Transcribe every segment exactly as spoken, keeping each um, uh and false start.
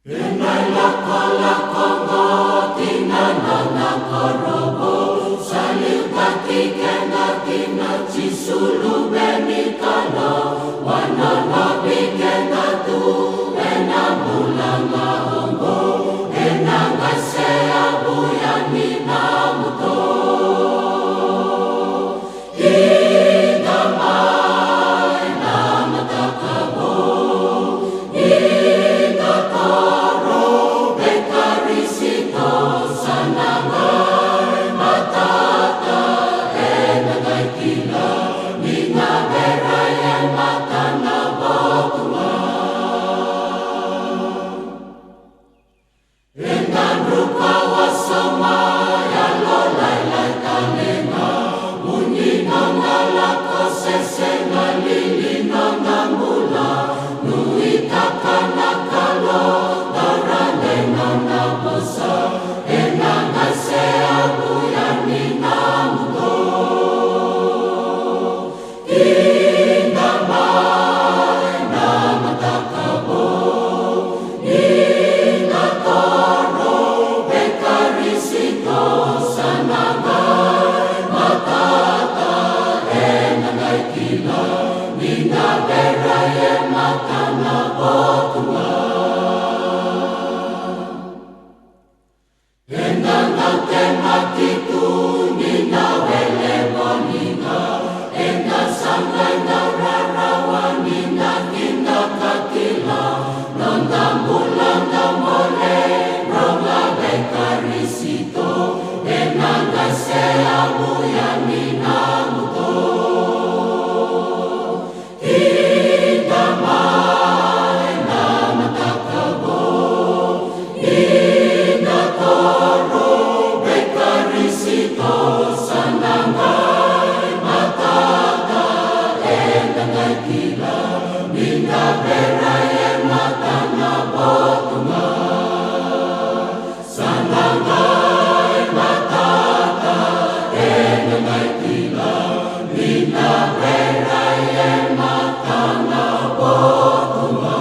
Ena ilakolako oqo ki na nona korovu, sa liutaki keda kina Jisu, Luveni Kalou, vanonovi keda tu ena bula ga oqo, ena qai seavu yani na mudu. Kida mai na mataka vou, kida toro vei Karisito, sa na qai matata, ena qai kila ni na verai e mata na Vakatulewa. Eda druka wasoma, yalolailai tale ga, vu ni noda lako sese, na lili noda bula, nuitaka na Kalou, taura dei nona vosa, ena qai seavu yani na mudu. Kida mai na mataka vou, kida toro vei Karisito, sa na qai matata, ena qai kila ni na verai e mata na Vakatulewa. Eda dau temaki tu ni da wele voli ga, eda sa qai dau rarawa ni da kida ka kila, noda bula da bole rogo vei Karisito, ena qai seavu yani na mudu. Kida mai na mataka vou, kida toro vei Karisito, sa na qai matata, eda qai kila ni na verai e mata na Vakatulewa. Sa na qai matata, eda qai kila ni na verai e mata na Vakatulewa.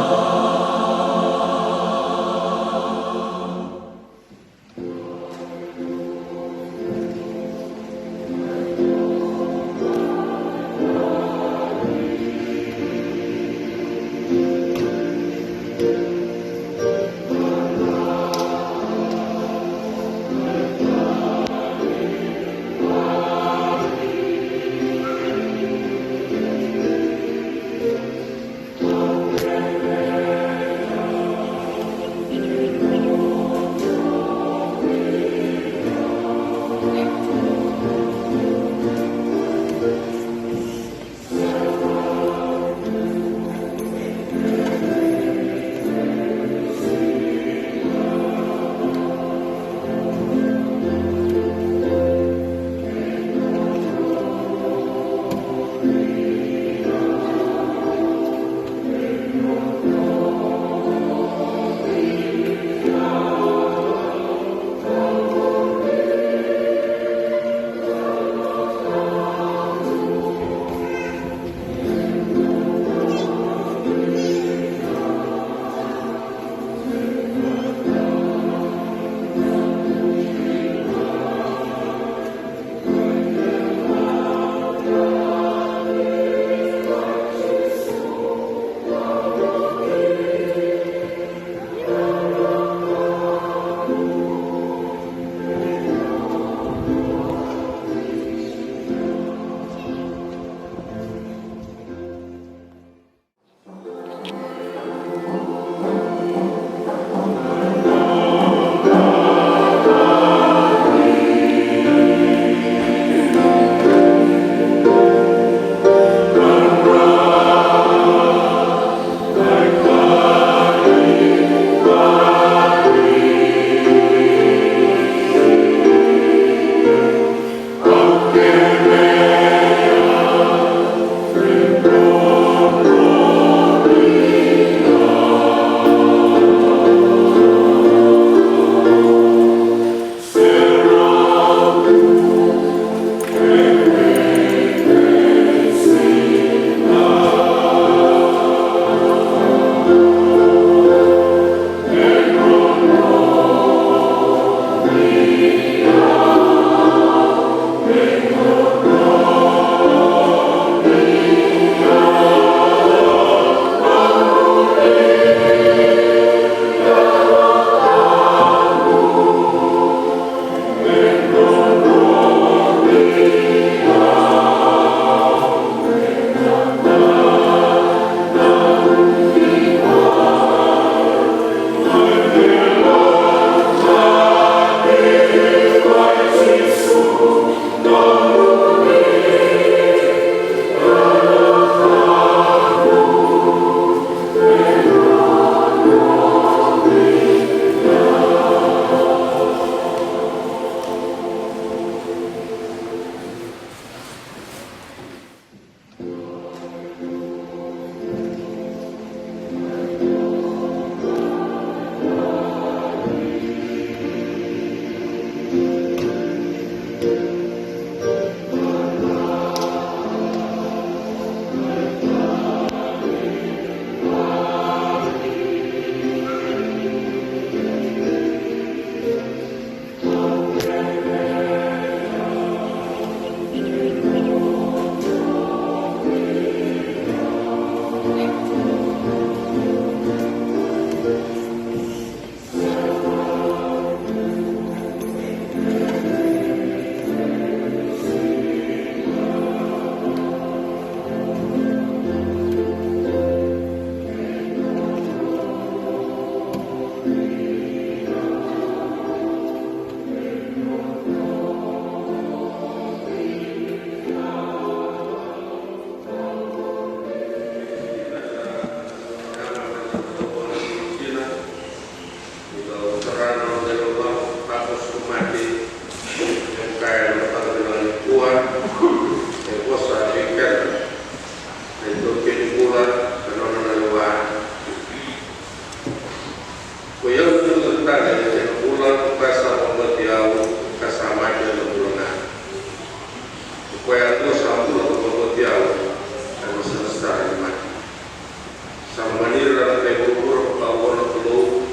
Sa mani ira na kai vuravura vakaoqo na Kalou,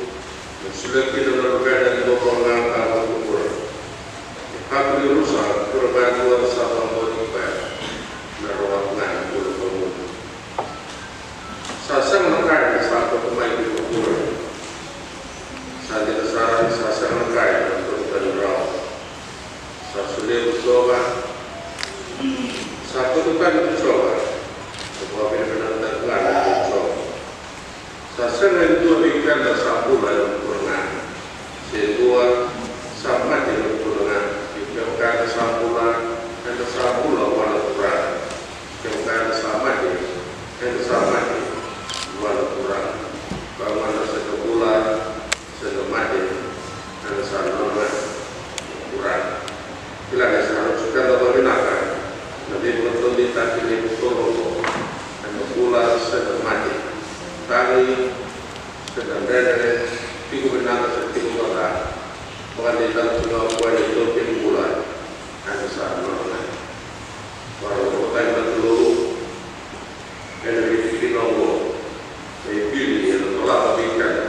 me solia kina na luvena e dua ga ka vuravura. Me kakua ni rusa, ka ra vakadua sa vakabauti koya, me rawata ga na bula tawamudu. Sa sega na ka eda sa kauta mai ki vuravura. Sa dina sara ni sa sega na ka eda na kauta tani rawa. Sa solia ko Jiova. Sa kauta tani ko Jiova. Sa vakavinavinakataki ga na Jiova. Sa sega e dua vei keda sa bula ena turaga, se dua sa mate ena turaga. Ia kevaka eda sa bula, eda sa bula vua na Turaga. Kevaka eda sa mate, eda sa mate vua na Turaga. Koya gona se da bula, se da mate, eda sa nona na Turaga. Kila ni sa rauti keda vakavinaka na veivakataudeitaki ni vunau oqo, eda bula se da mate, tagi se da dredre, tiko vinaka se tiko vakaca, vakadeitaka tiko ga o koya na itaukei ni bula, eda sa nona. Vakarokorokotaki na Kalou ena veitikina oqo, me ibili ena tolava vei keda,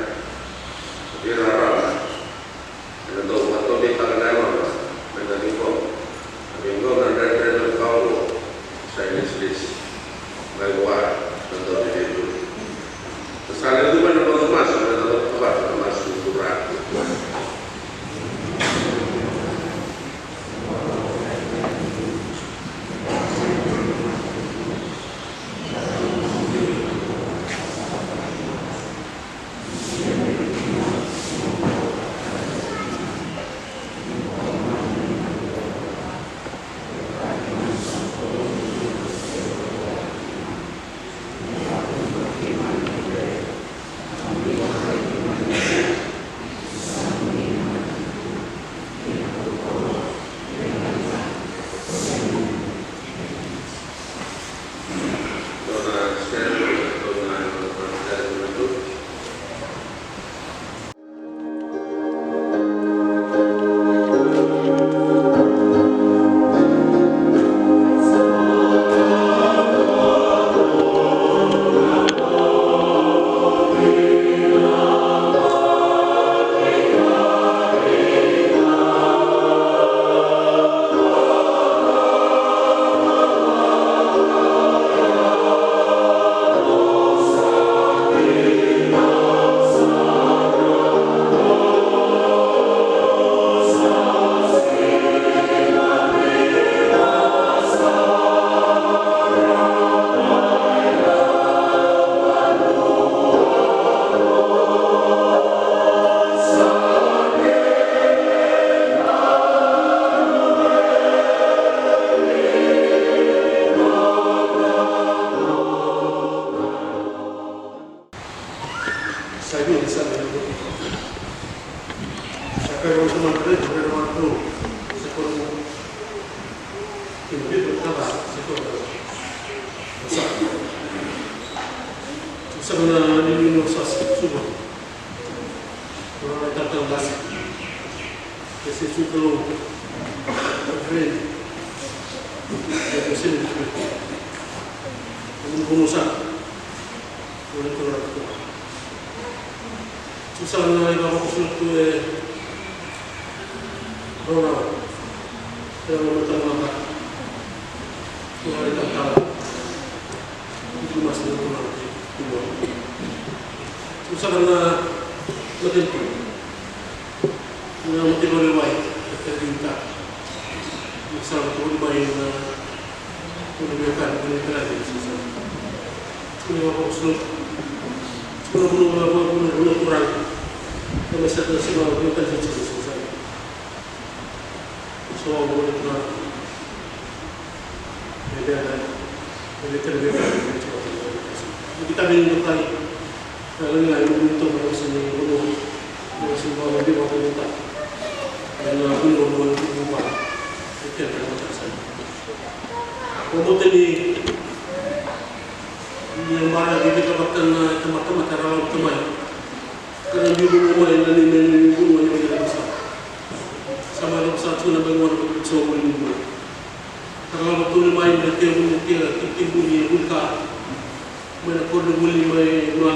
vei rarama, ena dau vakataudeitaka na yalona, me da ciqoma na veigauna dredre me vaka oqo, sa ilesilesi mai vua na Dauveivuli. Sa levu mai na noda masu, me da vakavata na masu ni Turaga. Sa via ni sa mai na voti. Sa kai vakatamata raica, raica vakatau. Sa kono. Kina vita na kava, sa kono. Sa. Sa na nini no sa suva. Ko na talatala qase. Ke se suka lo. Friend. Ke se ni friend. Ko na kono sa. Ko na kono sa. Sa na ivavakoso tu e rau rau. E rau rau tau mata. Ko na ivavakoso. Ko na ivavakoso. Ko na ivavakoso. Na mataivakarewai, na mataivakarewai. Na mataivakarewai. Na mataivakarewai. Na mataivakarewai. Ka na biu mai na neimami vanua ni veikilai sa mai vakasaka tiko na bai gona vakavica sa vuli ni bula. Ka na lako toni mai na tevuli ni tevuli ni vuli ka mai na koronivuli mai na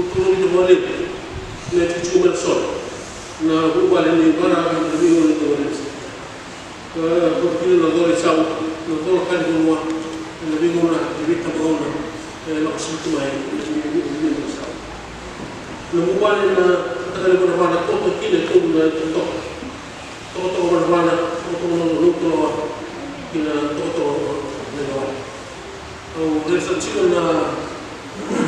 Tukuna vei keda vakalevu na itukutuku mai na soro, na vuvale ni baravi, na veigauna ni baravi. Ka vakila na cola isau, na cola ka ni vanua, na veigauna, na veitabagauna, e lako sara tu mai na veigauna isau. Na vuvale na mataqali vanavana, toka kina e tolu na tokatoka. Tokatoka vanavana, tokatoka na lotu loa, kei na tokatoka na lewa. Au raica tiko na,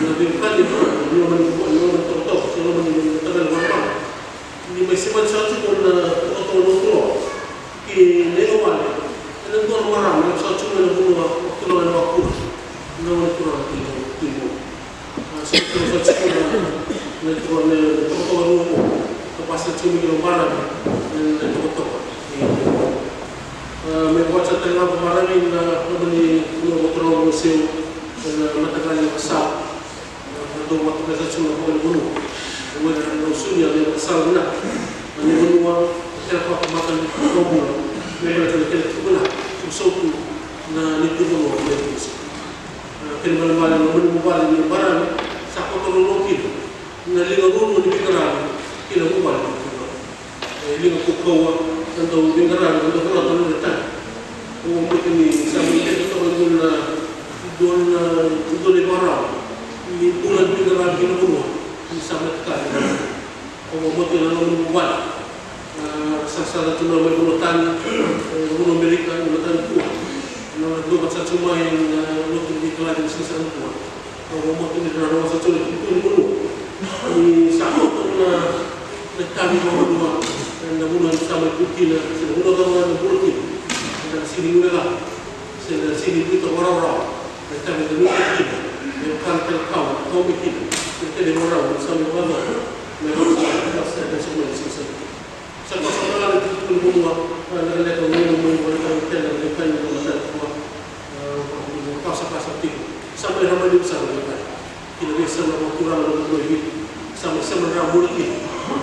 na veiwekani, na loma ni, na loma ni tokatoka, na loma ni mataqali vanavana. Ni mai semati sara tiko na tokatoka na lotu loa kei na lewa. Ena dua na marama, e lako sara tiko mai na vanua, o kilo ena vakura. Na vanua kura, kei na, kei na. A, sa tiko, sa tiko na, na tiko na, na tokatoka rua qo. Ka basa tiko mai kina o baravi, na, na tokatoka. A, me vaka sa tale ga o baravi na, na mani, na tokatoka rua seu, na mataqali vakasala. Na, na dau vata sa tiko na vakalivanua. Na mani na dau sunia na vakasala na, na vanua, na kena vakamatani, na vanua. Me vaka na kena tukuna, tu sautu, na, ni tu vanua, na tu sautu. A, kena ibalebale na loma ni vuvale ni baravi, sa koto lolo kina na liga ruarua ni veiqaravi kei na vuvale ni veiqaravi. E, liga kaukauwa na dau veiqaravi, na dau volata na tani. Au vakabauta ni sa mai tiko toka e dua na, dua na, dua na ivakarau ni bula ni veiqaravi kei na vanua ni sa mai tiko. Au vakabauta na loma ni vuvale. A, sa sara tu na mai vanua tani, e, vanua Amerika, na tani tua. Na dua vata sa tu mai na lotu ni Kalani ni siga sa tu. Au vakabauta ni na rawa sa tu na tutu ni vanua. Ni sa koto na, na tani ni vanua, na vanua ni sa mai tu kina, se na vanua cava na bula kina. Na sini nuna ga, se na sini vita varavara. Na tani na nuna kina, na kana tale kau, kau me kina. Na tani varavara, na sa mai vanua. Na vanua sa, sa, sa, sa, sa, sa, Sa koso na gale tu tu ni vanua, a, na lekaleka ni vanua mai vanua tale tale na kai ni vanua tale tua. A, kasa kasa tiko. Sa mai rama ni sa na kai. Kina vei sa na vanua turaga na vanua i Viti. Sa mai sa mai rama ni kina.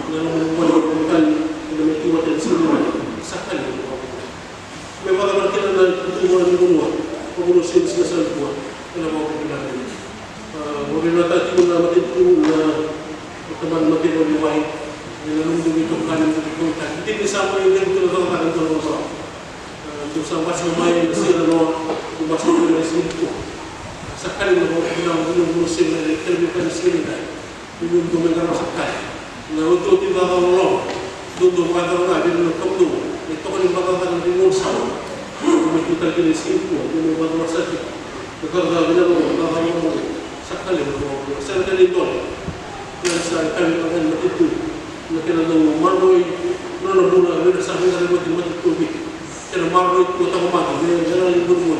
Na vanua mai vanua tale, kina mai tu vata ni sini mai. Sa kai ni vanua. Me vaka na kena na itutu ni vanua, na vanua sega ni siga sa dua, ena vakavinaka. A, vakavinaka tiko na matanitu, na tamana matanitu ni wai, ena nomudou veitokani, nomudou veitokani. Dina ni sa mai levu tiko na cakacaka ni dua na vanua. A, dou sa basika mai na siga na noa, dou basika mai na siga nikua. Sa kali na vakavinaka, na vanua sega na kena veitokani siga ni dai. Ni dodonu me qarava sa kai. Na otioti vakacaca loloma. Dodonu me qarava ga vei ira na kaudou. Me toka ni vakacaca na veigauna sa. Me tu tale kina e siga nikua. Dodonu me qarava sa tiko. Me qarava vinaka loloma, qarava loloma. Sa kai na loloma. Sa na kena idole. Na sa kai na kena matanitu. Na kena dau maroroi. Na nona bula, vei ira sa veiqaravi ena matanitu. Kena maroroi tu o taqomaki. Me, me na ni bula.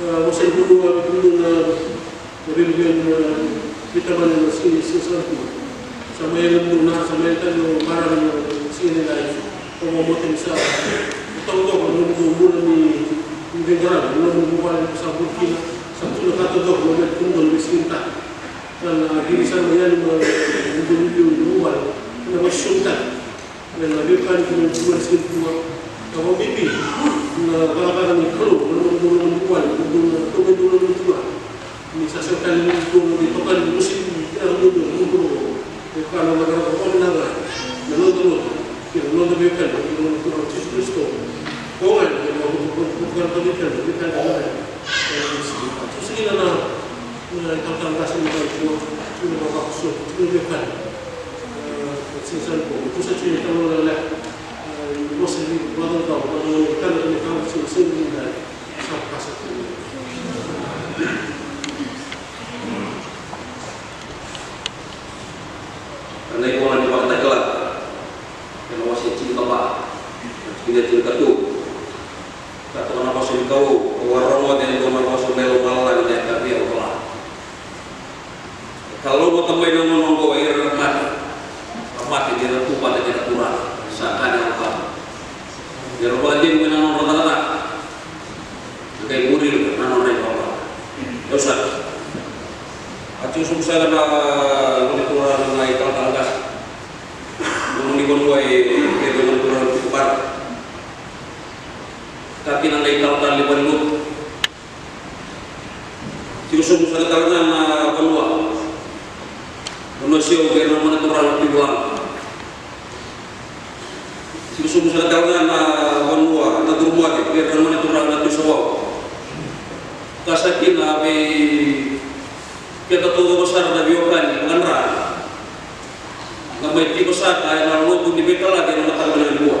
A, vosa ni vanua, vei kemudou na, na veivuke na veitabana na siga, siga Saratua. Sa mai yali na, sa mai yali tale o marama na siga ni lai. Au vakabauta ni sa taucoko na nomudou bula ni, ni veiqaravi, na nomudou vale sa bula kina, sa tu na ka taucoko na vei kemudou na veisiga ni tale. Ka na qiri sara mai yani na nomudou liuliu ni vale, na veisosomitaki. Ena veiwekani kei na nomudou siga nikua, ka vakabibi na cakacaka ni Kalou ena nomudou loma ni vale, nomudou na, nomudou loma ni vale. Ni sa sega tale ni dua na itokani ni mosi ni kena nomudou, nomudou veiwekani na cakacaka vakavinaka na noda lotu kei na noda veiwekani, kei na noda Turaga o Jisu Karisito. Ko ga ena veiwekani, veiwekani, veiwekani. Ena mosi ni vale. Sa sega na, na italatala qase ni vale, na vakaso, na veiwekani. Na ivola ni Vakatakila, ena wase tinikava, tikina tinikatolu. Ka toka na vosa ni Kalou, au a rogoca e dua na vosa mai lomalagi ni kaya vei au, vola. Ka lomata mai na gauna oqo o ira na mate, na mate ni ra tu vata kei na Turaga, sa kani Abrahama. Ni ra vakacegu mai na nodra cakacaka, na qai muri ira na nodra ivalavala. Au sa, a tiko sobu saka na gone turaga na italatala qase. Na nomuni vanua e, e gone turaga tiko vata. Ka kina na italatala ni valenilotu. Tiko sobu saka tale ga na vanua. Vanua Siau kei ira na gone turaga na Tui Vulaga. Tiko sobu saka tale ga na vanua na Curumoce kei ira na gone turaga na Tui Savau. Ka sa kina vei keda taucoko sara na veiwekani vakadra. Na mai tiko saka ena lotu ni veitalaki ena mataka vinaka nikua.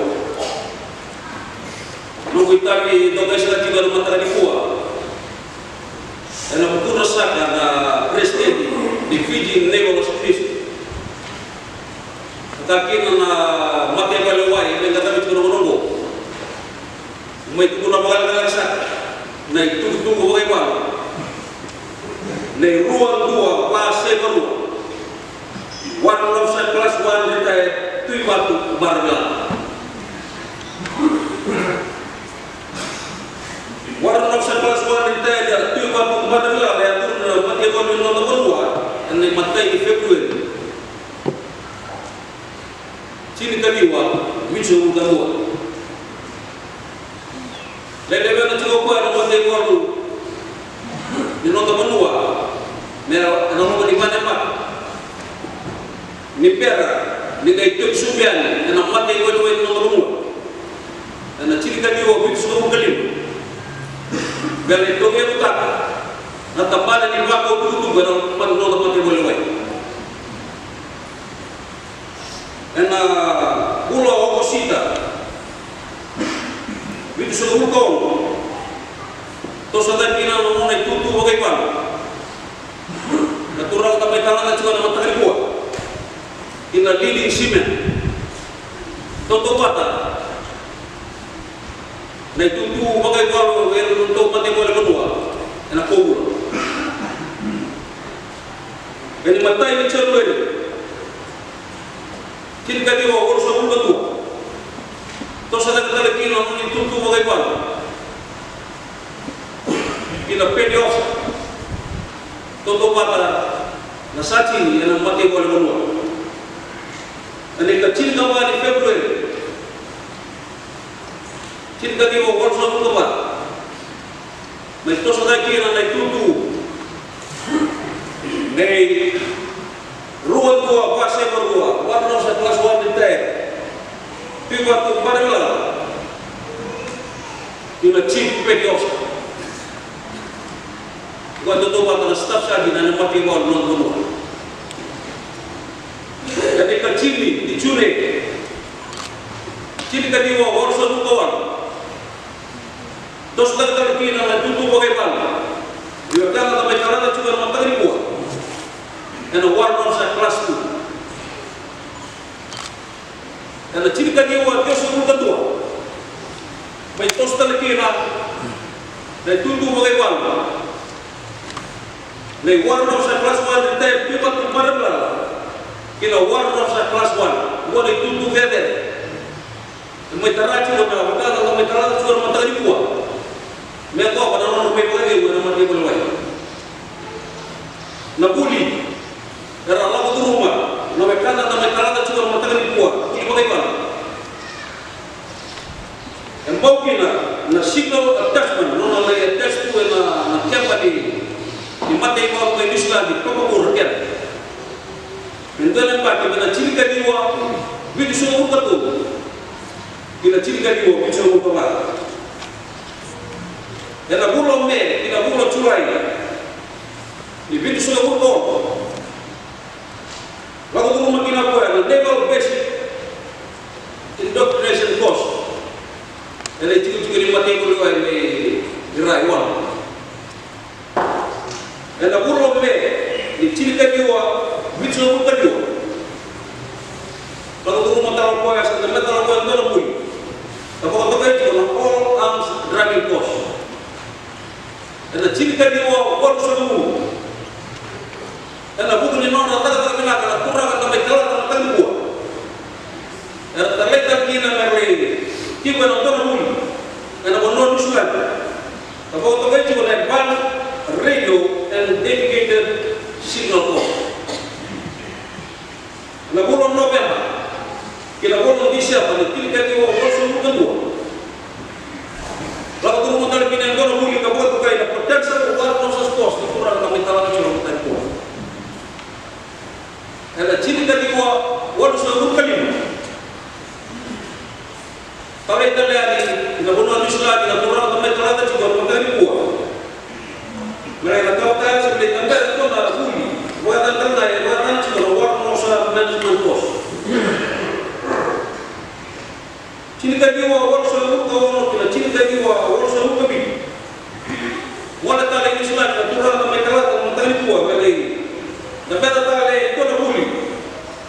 Noqu itavi dokai saka tiko ena mataka nikua. Ena vukudra saka na peresitedi ni Fiji Naval Association. Ka kina na mataivalu e wai me qatavi tiko na gauna oqo. Mai tukuna vakalekaleka saka na itukutuku vakaivalu. Na irua dua va saiva rua. Warrant Officer Class One retired, Tuivatu Maravilala. Warrant Officer Class One retired, Tuivatu Maravilala, e a tukuna na mataivalu ni noda vanua ena imatai ni Feperueri. Tinikaciwa, vitusagavulu ka dua. Lai lewena tiko o koya na mataivalu ni noda vanua me ena loma ni vale mata ni bera ni qai tekivu sobu yani ena mataivalu ni noda vanua. Ena tinikaciwa, vitusagavulu ka lima. Me lai tauyavutaka na tabana ni vakau tukutuku ena loma ni noda mataivalu. Ena vula o Okosita, vitusagavulu ka ono, Toso cake kina na nona itutu vakaivalu na turaga tamai talaca tiko ena mataka nikua, kina leading seaman. Tautauvata na itutu vakaivalu ena nodatou mataivalu e vanua ena Kovula. Ena imatai ni Janueri, tinikaciwa walusagavulu ka dua. Toso cake tale kina na nona itutu vakaivalu kina pedi ofa, tautauvata na satini ena mataivalu e vanua. Ena ikatinikava ni Feperueri, tinikaciwa walusagavulu ka va, mai toso cake kina na itutu nei rua dua va saiva rua, Warren Officer Class One Retired, Tuivatu Barevilala, kina Chief Petty Officer. Qo e tautauvata na Staff Sergeant ena mataivalu ni noda vanua. Ena ikatini ni June, tinikaciwa walusagavulu ka walu. Toso cake tale kina na itutu vakaivalu ni wekada tamai talaca tiko ena mataka nikua, ena Warren Officer Class Two. Ena tinikaciwa ciwasagavulu ka dua, mai toso tale kina na itutu vakaivalu nei Warren Officer Class One Retired Tuivatu Barevilala kina Warren Officer Class One. Qo na itutu cecere. E mai tara tiko na wekada tamai talaca tiko ena mataka nikua me yacova na nodra mai vakacegu ena mataivalu e wai. Na vuli era lako curuma na wekada tamai talaca tiko ena mataka nikua, vuli vakaivalu, e bau kina na signal attachment, nona lai attach tu ena, na keba ni, ni mataivalu mai Niusiladi, Papakura kena. Me dua na yabaki mai na tinikaciwa vitusagavulu ka tolu ki na tinikaciwa vitusagavulu ka va. Ena vula o Me ki na vula o Julai ni vitusagavulu ka ono, lako curuma kina o koya na Naval Basic Indoctrination Course. Ena itikotiko ni mataivalu e wai ni Rai One. Ena vula o Me ni tinikaciwa vitusagavulu ka ciwa, lako curuma tale o koya, sa dabe tale o koya e dua na vuli ka vakatokai tiko na All Arms Driving Course. Ena tinikaciwa walusagavulu, ena vuku ni nodra cakacaka vinaka na turaga tamai talaca na mataka nikua, era talai tale kina me ra lai tiko ena dua na vuli ena vanua o Niusiladi ka vakatokai tiko na Advanced Radio and Dedicated Signal Corps. Ena vula o Noveba ki na vula o Diseba ni tinikaciwa walusagavulu ka dua, lako curuma tale kina e dua na vuli ka vakatokai na Potential Warrant Officers Course na turaga tamai talaca tiko ena mataka nikua. Ena tinikaciwa walusagavulu ka lima, talai tale yani ki na vanua o Niusiladi na turaga tamai talaca tiko ena mataka nikua. Me lai na kawa tale se me lai tabeta e dua na vuli vakayacani tale na, e vakayacani tiko na Warrant Officer Management Course. Tinikaciwa walusagavulu ka ono ki na tinikaciwa walusagavulu ka vitu, gole tale i Niusiladi na turaga tamai talaca ena mataka nikua me lai tabeta tale e dua na vuli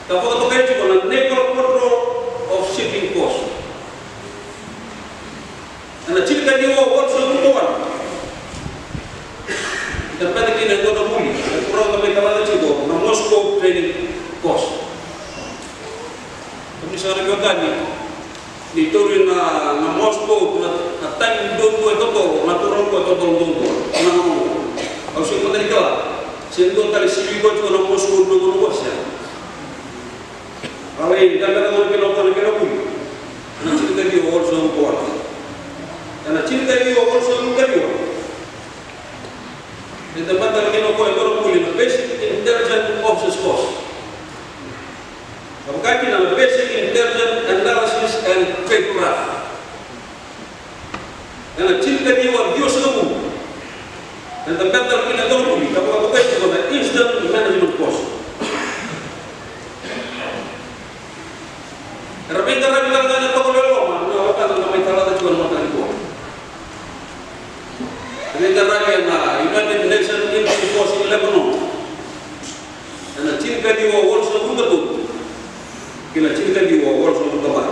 ka vakatokai tiko na Naval Control of Shipping Course. Ena tinikaciwa walusagavulu ka walu, tabeta kina e dua na vuli na turaga tamai talaca tiko na Moscow Training Course. Kemuni saka na veiwekani, ni tauri na, na Moscow, na, na tani duadua e totolo, na turaga qo e totolo duadua. Na, na, na, au sega mada ni kila se dua tale sivi qo tiko na Moscow duadua qo se. A lai tabeta tale kina o koya na kena vuli ena tinikaciwa walusagavulu ka walu. Ena tinikaciwa walusagavulu ka ciwa, e tabeta tale kina o koya e dua na vuli na Basic Intelligence Officers Course. Ka vaka kina na Basic Intelligence Analysis and Tradecraft. Ena tinikaciwa ciwasagavulu, e tabeta tale kina e dua na vuli ka vakatokai tiko na Incident Management Course. Era veiqaravi tale ga ena tokolo e loma na wekada tamai talaca tiko ena mataka nikua. E Veiqaravi ena United Nations Healing Force in Lebanon ena tinikaciwa walusagavulu ka tolu ki na tinikaciwa walusagavulu ka va.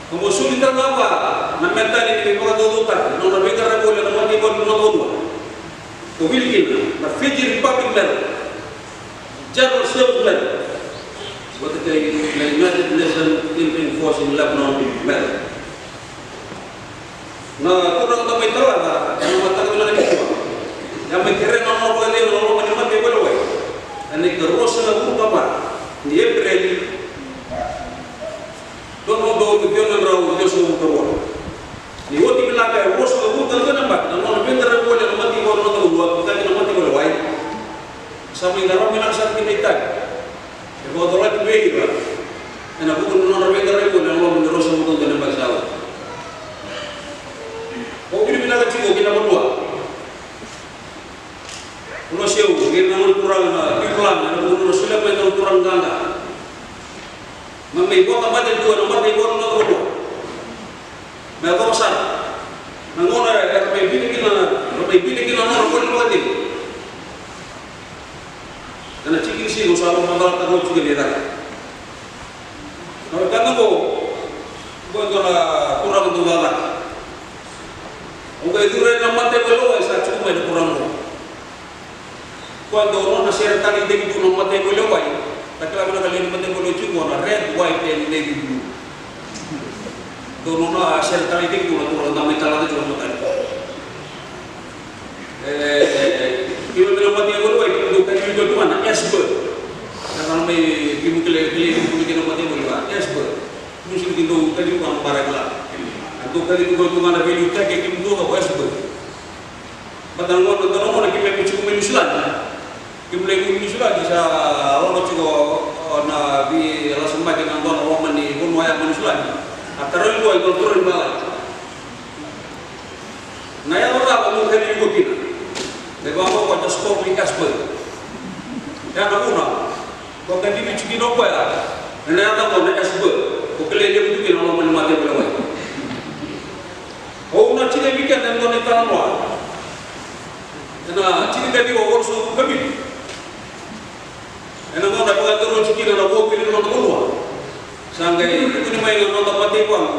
Ka mo soli tale ga vua na metali ni veivakacaucautaki na nona veiqaravi voli ena mataivalu ni noda vanua. Ko wili kina na Fiji Republic Medal, General Service Medal, vata kei na United Nations Healing Force in Lebanon Medal. Na turaga da mai talaca ena mataka vinaka nikua, e a mai kerea na nona vakacegu na loma ni mataivalu e wai ena ikaruasagavulu ka va ni Epereli, dua na udolu ciwa na drau ciwasagavulu ka rua. Ni oti vinaka e ruasagavulu ka dua na yabaki na nona veiqaravi voli ena mataivalu ni noda vanua, vata kei na mataivalu e wai. Sa mai qarava vinaka sara kina na itavi e vakacolati vei ira ena vuku ni nodra veiqaravi voli ena loma ni ruasagavulu ka dua na yabaki sa oti. Au vakavinavinaka tiko ki na vanua, vanua seu, kei na noda turaga na Tui Vulaga ena vuku ni nodra solia mai na turaga qaqa. Mai, mai vakamatanitu ena mataivalu ni noda vanua. Me yacova sara na gauna era mai vili kina, era mai vili kina na nodra voli vakacegu. Ena tiki ni siga au sa vakamacalataka oti kina e cake. Na wekada qo, qo e dua na turaga dau cakacaka. Au qai curu ena mataivalu e wai, sa tiko mai na turaga qo. Koya dau nona sere taleitaki tu na mataivalu e wai. Da kila vinaka lewe ni mataivalu e tiko na red, white and navy blue. Dau nona sere taleitaki tu na turaga da mai talaca tiko na mataivalu. E, keimami na mataivalu e wai, keimami dau kacivi koya tu ga na S B. Sa na mai keimami kilai, kilai keimami kina mataivalu e wai, S B. Keimami sega ni dau kacivi koya na bara kila. Dau kacivi koya tu ga na veiliutaki, keimami dau ga S B. Baleta na gauna, dua na gauna keimami tiko mai Niusiladi. Keimami lai Niusiladi sa lolo tiko na veilasamaki na dua na loma ni vanua ya mai Niusiladi. A tarogi koya e dua na turaga ni valagi. Na yaca cava mo kacivi iko kina? Qai vaka o koya, just call me S B. Ya na vuna ko kacivi tiko kina o koya ena yaca qo na S B. Ko kilai levu tu kina na loma ni mataivalu e wai. Au na tiko vei keda e dua na italanoa. Ena tinikaciwa walusagavulu ka vitu, ena gauna e vakayacori oti kina na vuavili ni noda vanua, sa qai tukuni mai na noda mataivalu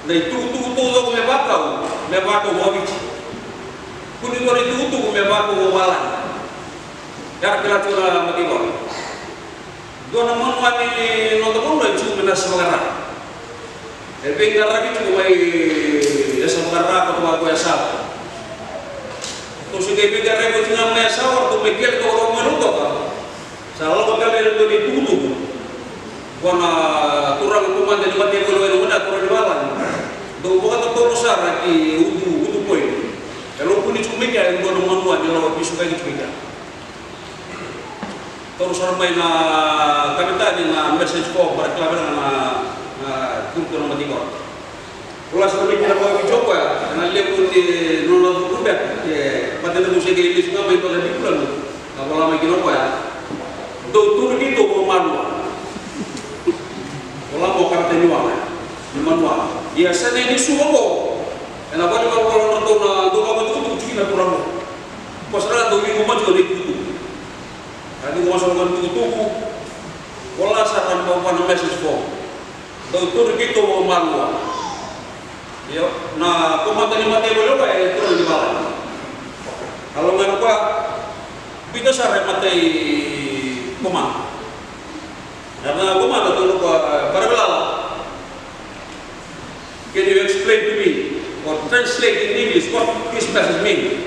na itukutuku taucoko me vakau, me vakau vakaviti. Kua ni dua na itukutuku me vakau vavalagi. Era kila tiko na mataivalu. Dua na manuwa ni noda vanua e tiko mai na Yasavakara. E veiqaravi tiko mai Yasavakara, ka tu ga ko Yasawa. Ratou se qai veiqaravi oti ga mai Yasawa, ratou mai kele toka mai Lautoka. Sa lako tale e dua na itukutuku vua na turaga komada ni mataivalu e wai, na turaga ni valagi. Dau vakatotolo sara ki Utu, Utu Point. E lako ni tiko mai kea e dua na manuwa ni lako veisukaki tiko mai kea. Taura sara mai na kavetani na message form, para kila vei ira na, na turaga na mataivalu. Vola sara mai kina vakavidio o koya, ena levu ni nona cukurubu, e, baleta na dau se qai lesu ga mai baleta ni bula, na vola mai kina o koya. Dou tukuna keitou vakamalua. Vola mo kavetani ni waqa, ni manuwa. Ia sega ni suka qo, ena valenivolavola nodratou na dau vakatukutuku tiko kina na turaga. Ko sara dau ciqoma tiko na itukutuku. Ka ciqoma sara na itukutuku. Vola sara mai vua na message form. Dou tukuna keitou vakamalua. Io, na komada ni mataivalu e wai e turaga ni valagi. A lako mai o koya, biuta sara e matai komada. Era na komada, tukuna o koya, Paravilala, can you explain to me or translate in English what this message mean?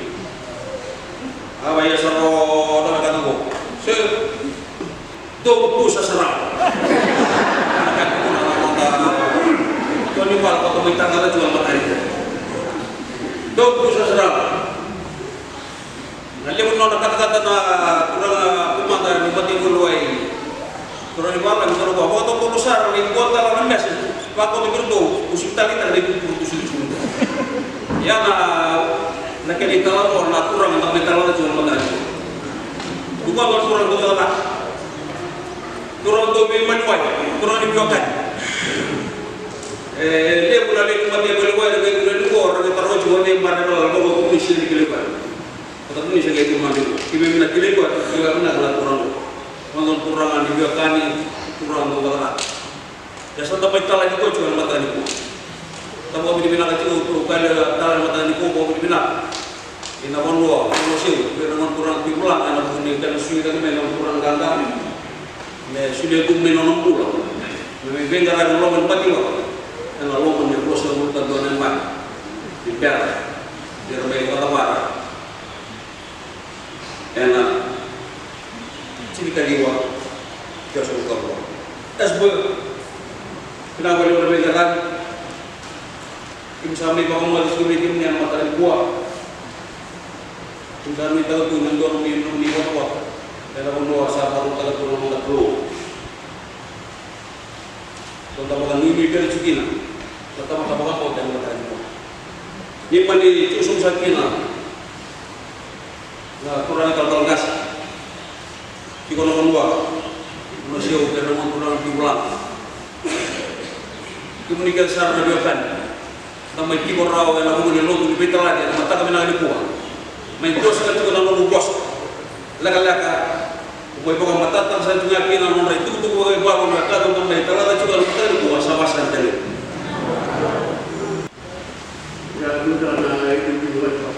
A vakayasaroya na wekada qo. Sir, dou busa sara. Dou busa sara. Na levu ni nona katakata na turaga komada ni mataivalu e wai. Turaga ni valagi, turaga ni valagi, vakatotolo sara, ni dua tale na message. Vakauta vei iratou, au sega ni taleitaka na itukutuku ratou soli tiko. Ia na, na kena italanoa na turaga na mai talaca tiko na mataka. Dua na turaga dau cakacaka. Turaga dau veimaliwai, turaga ni veiwekani. E levu na lewe ni mataivalu e wai, na veituraga ni qo, ra qai taroga Vakaevei bara na lako ko ni sega ni kilai koya. Vata ko ni sega ni kilai koya. Keimami na kilai koya, kilai koya vinaka na turaga. Vata na turaga ni veiwekani, turaga dau vakacava. Ia sa da mai talaki koya tiko ena mataka nikua. Da vakavinavinaka tiko, turaga, talaki ena mataka nikua, vakavinavinaka. Ena vanua, vanua seu, vei ira na gone turaga Tui Vulaga, ena vuku ni kena sui cake mai na gone turaga qaqa. Me solia tu mai na nona bula. Me mai veiqaravi ena loma ni bati loma. Ena loma ni ruasagavulu ka dua na yabaki. Ni bera. Ni ra mai vakacavara. Ena tinikaciwa. Ruasagavulu ka rua. As well. Vinaka vakalevu na veiqaravi. Keimami sa mai vakamoce tiko vei kemuni ena mataka nikua. Keimami sa nuitaka tu na dua na nomuni, nomuni votavota. Ena vanua sa vakarautaka tu na noda Kalou. Sa da vakanuinui kece tiko kina. Sa da vakamoce ena mataka nikua. Ni mani tu sobu saka kina. Na turaga talatala qase. Tiko na vanua. Vanua seu, kei na vanua turaga Tui Vulaga. Kemuni kece sara na veiwekani. Da mai tiko rawa ena vuku ni lotu ni veitalati ena mataka vinaka nikua. Mai toso saka tiko na nomu vosa. Lekaleka. Mai vakamatatataka saka tiko ga kina na nodra itukutuku vakaivalu na ka da mai talata tiko ena mataka nikua sa vakasaqa tale. Ia, nuitaka na itukutuku vakaivalu.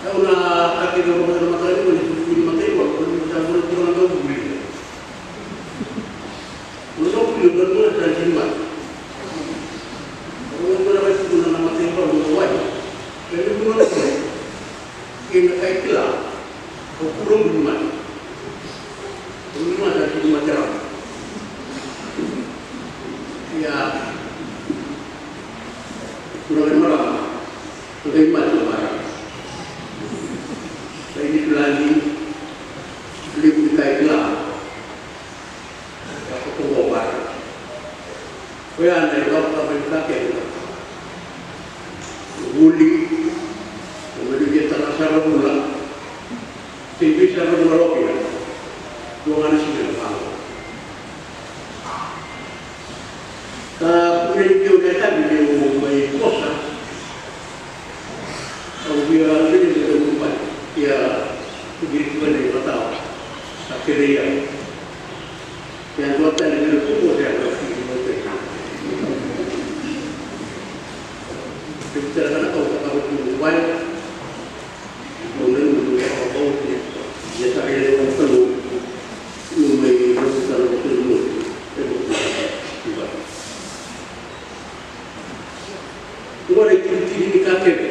Au na ka kece au rogoca na mataka nikua ni tukuni mataivalu, au na tukuna na vuli. Au na vuli, au na tukuna na tini mata. Au na tukuna na mataivalu na wai. Au na tukuna na wai. Kei na kai kila, au kuro vuli mata. Vuli mata, tini mata rawa. Ia. Kuro vuli mata. Ko qai mate o Bara. Qai ni tulani, levu ni ka e kila. Ka ko ko o Bara. Koya na ivakavuvuli. Ko vuli. Ko vuli ke tara sara vula. Sega ni sa rau na loki na dua ga na siga na vaqo. Ka vuna ni keu na yakavi meu mai vosa. Au via vili me dau mai ia vili tu mai na ivatau. Sa kerei au. Ia dua tale vili tu mo se a dua tale. Kevitara kana kau kakava tu mai. Qori e tini ni ka kece.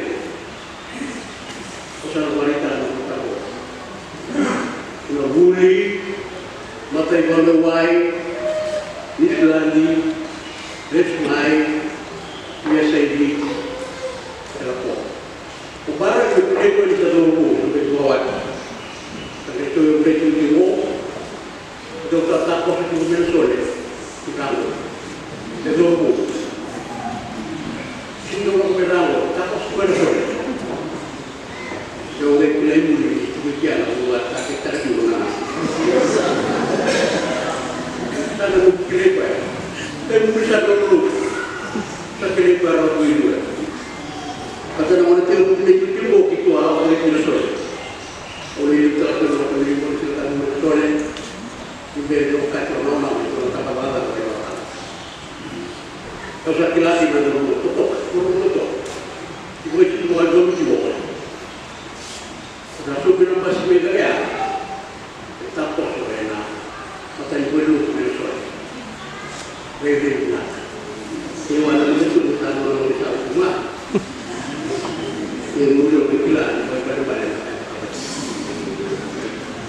Ko sa na vakaraitaka na mataka. Na vuli, mataivalu e wai, Niusiladi, Lesu Mai, Via Saidi, Singapore. O Bara e kunei koya ni sa cauravou, sa qai vakawati. Sa qai cauravou, sa qai cauravou. Dau ta takoso tiko mai na sole. Ni rago. E cauravou. Sega ni dau lako mai rago, takoso tiko mai na sole. Dau qai kilai muri, tiko i kea na vanua sa qai taka tiko na. Sa na noqu kilai koya. Qai muri sa dau lulu. Sa kilai koya na vanua i dua. Ka sa na gona tiko mai tiko tiko ki tua, au qai kilai. Sole. Au lai liutaka tiko na vata ni Voli Sila Tabu mai Sole. Ni bera ni okati au na, au na, au na, au na, au na, au na, au sa kila kina na nomu totoka, nomu totoka. Iko e tiko vakadomi tiko. Sa sobu na basi mai Galeata. E takoso ena matanivola lotu mai Sole. Rairai vinaka. Ia, au na mai tu na tanu na mai sa kuma. Ia, muri au kila ni mai balebale na.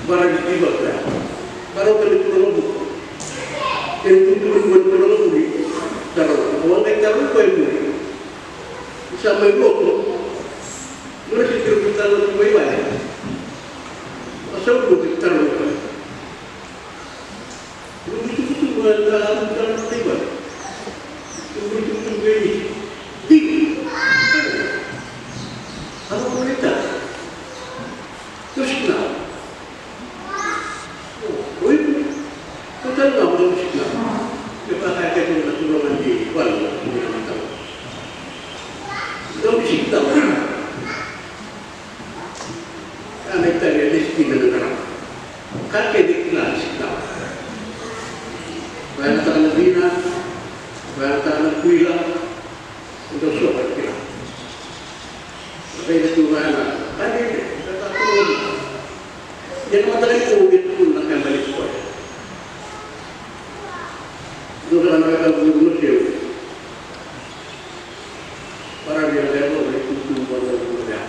Bara ni tiva ka. Bara o tale tu na lotu. Kena tutu ni kua ni kua na vuli. Taro, au a qai taro koya e muri. Sa mai lotu. Dua na sitiri ni taro tu mai vale. Au sa lotu taro mai vale. Lotu tukutuku mai na taro mai vale. Lotu tukutuku mai ni. Di. Au a lotu taro. Lotu taro. Oi, ko tale ga mo sika. Ke pa ka ke tu na tu na di wal na tu na mata. Dau sika. Ka na itali a sika na na. Ka ke de kila sika. Ba na ta na dina, ba na ta na kuila. Dau so ba kila. Ba ina tu ba na. Ka de, ka ta tu. Ia na mataka nikua au via tukuna na ka e baleti koya. Dua na ka au via tukuna tiko. Baravi na levu na itutu vata na vula ya.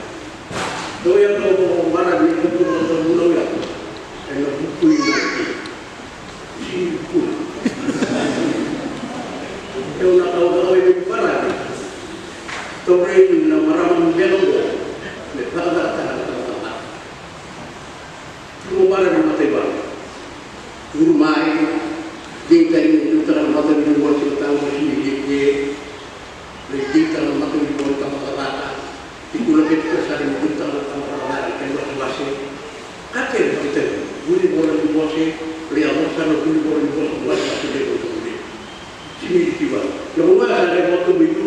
Dou ya dou baravi na itutu vata na vula ya. Ena vuku i na ki. Sini vuku. Eu na kau kau e baravi. Taurei na marama ni belo. Me pakataka na pakataka. Mo bara na mataivalu. Uru mai, deitaki ni liutaka na matanivola Voli Sila Tabu, sini dede. Deitaka na matanivola Tabacakacaka. Tikuna kei tiko sara ni liutaka na Tabacakacaka, kei wasewase. Ka kere vakaitamera. Vunivola ni bose, levu sara na vunivola ni bose, wasewase, levu sara. Sini dede. Na vanua sa levu tu mai tu.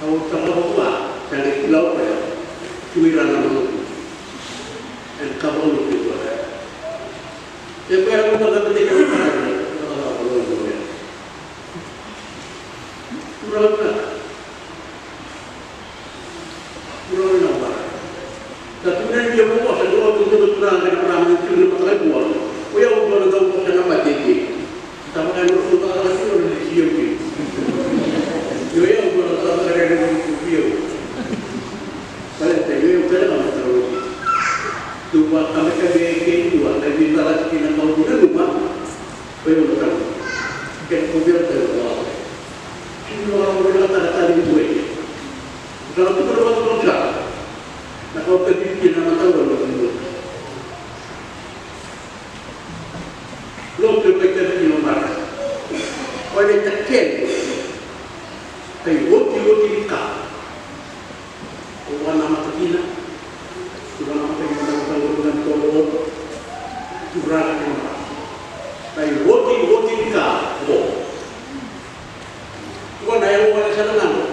Au taba vua, sa qai kila o koya, tu ira na noqu. Ena ka vakalutu vua. E koya au taba vata kei koya, na ka vakalutu vua. Turaga, turaga na vua. Sa tukuna ni via vosa, dua tu, dua tu na, na, na, na, na mataka i vua. O yau dua na dau vosa na matete. Sa vaka ni dua na mataka i vua na lesi au kina. Io, yau dua na mataka i vua na lesi au. Baleta io, yau tale ga mataka i vua. Tu vaka me ka me ke i vua, na vei tala kina kau kina numa. Ko yau na tala. Ke ko vei tala vua. Kina vua na tala tala i vua. Sa na tukuna vua na tala. Na kau ka vei kina na mataka i vua. Lotu e vakaitavi kina o Mara. O na itakele. Kai oti, oti ni ka. O vanamata kina. O vanamata kina na mataqali na tolo. Turaga kina Mara. Kai oti, oti ni ka. O. O na yau wale sa na nano.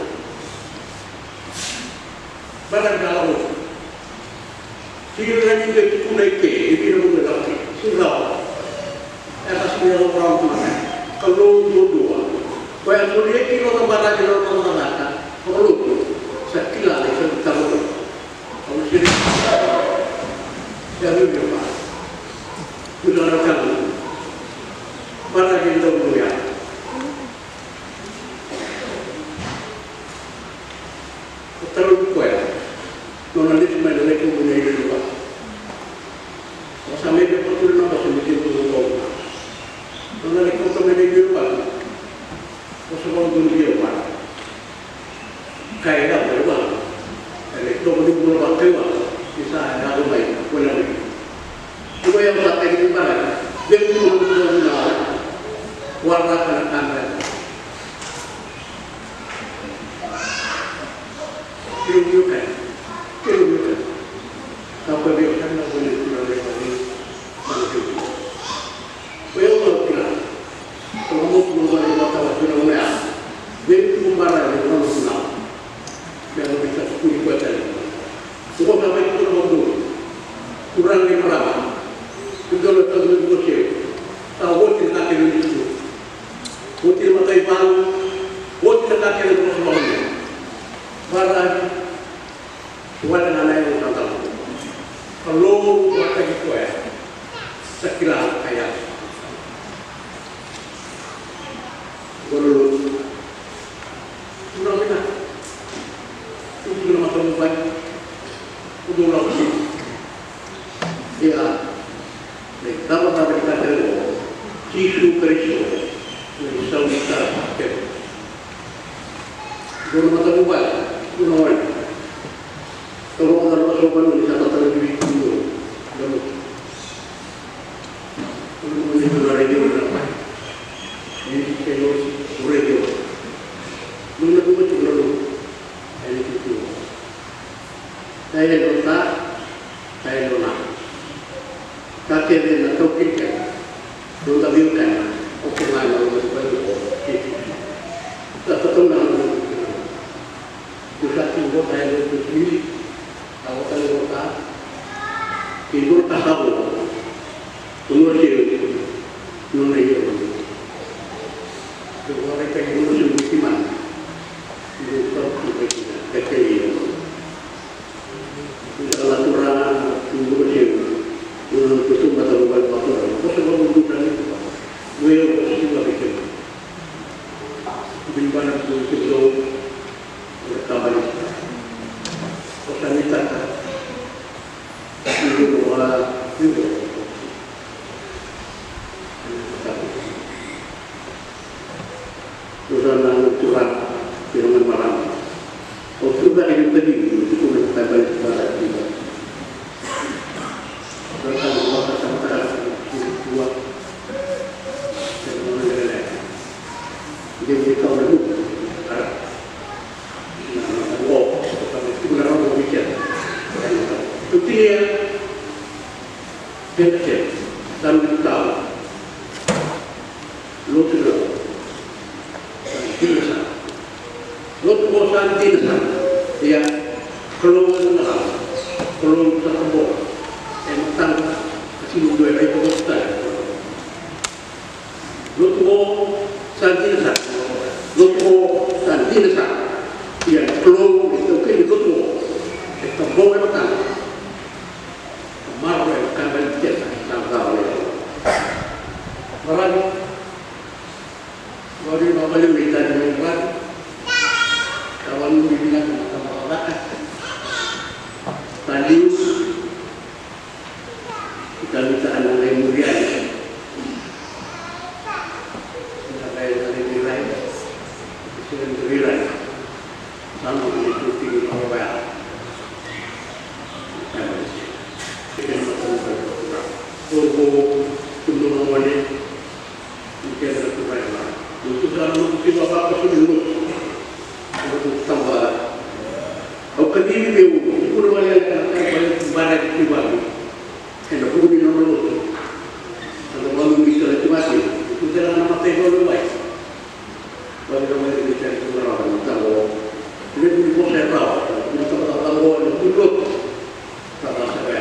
Bara ni ka lako. Sega ni dua e tukuna i ke, e vei na vanua e lako kina. Sega ni rawa. E ka sega ni rawa rawa tu na ka. Kalou duadua. Koya solia kina na baraki na nona cakacaka. Vakalotu. Sa kila na isa ni taro. Au sega ni. Ia, meu Deus. Kila na taro. Baraki na vanua ya. Ko taro ni koya, nona lesu mai na laki ubu na ililo vata. Ko sa mai vei ko turi na vosa ni tiko na vosa. Nona laki ubu mai na ililo vata. Vosa vau donu via vata. Kai la mai vata. Ele tomo ni bula vata kai vata. Ni sa ya ko mai, ko la mai. Ko ya vata kai ni bara. Vei ko na vata. Vata kana kana. Kilo mio kai. Kilo mio kai. Kau ka vio kai na vole kilo mio kai. Kau ka vio kai. Ko yau kau kila. Ko na motu na vole na tawa kilo mio. Vei tu mara ni kono kuna. Mea na vita kuli kwa ta Ko sa mai tukuna vakadua. Turaga kei marama. Ko dua na turaga ni ko se. Sa oti na ka kece ni tu. Oti na mataivalu. Oti na ka kece ni ko se. Vara. Wale na nai o tatamu. Kalou vakataki koya. Sa kila kaya. Golo. Turaga vinaka. Turaga vinaka. Turaga vinaka. Ia, na icavacava ni ka kece oqo, Jisu Karisito, na isau ni tara kece. Dua na matavuvale, dua na wale. Kau vaka na lako vanua ni sa tatala ni vei tu na lotu. Dua na matavuvale, dua na wale. Ni kei losi, ure dua. Dua na matavuvale, dua na lotu. Ai ni tu. Tailona, tailona. Ka kece na taukei keda. Noda veiwekani, o koya ga na noda veiwekani. Sa tatau na noda veiwekani. Sa tiko tailona, sa tiko tailona. Kei dua ka sa vo. Nona se, nona io. Ke vaka e kai nona se uti mana. Nona sa tu kai kina, kai kina io. Io, na turaga, nona se, nona se tu mata mo vai patura. Ko se mo tu tani tu. Mo io, ko se tu kai kina. Bimbana tu se tu. Ora kabali. Ko sa ni tata. Io, io, io. Io, io, io. Lotu qo sa dina sara. Lotu qo sa dina sara. Ia, Kalou e na lava. Kalou sa kabora. E mataqu, ka sega ni dua e raica koya tale. Lotu qo sa dina sara. Lotu qo sa dina sara. Ia na Kalou e taukei ni lotu qo. E kabora e matana. Ka maroroya na ka e baleti keda sa cava. Marama. Qori na vale me tani me vale. Ka vale me vinaka na ka vaka. Taliu. Ita mita ana lai muri ai. Ita lai na lai muri ai. Ita lai muri ai. Sama ni tu tini na waya. Ita lai. Ita lai. Ita lai. Ita lai. Ita lai. Ni keda na turaga. Ni tu sa na noqu siga vakasu ni noqu. Noqu taba. Au kacivi meu tukuna mai na ka e baleti baraki ki vale. Ena vuku ni nona lotu. Ena vuku ni tala ki vale. Ni tu sa na matai vale mai. Vale na mai ni tala ki vale na taba. Ni tu ni vosa e rawa. Ni taba taba taba ni lotu. Taba sa vale.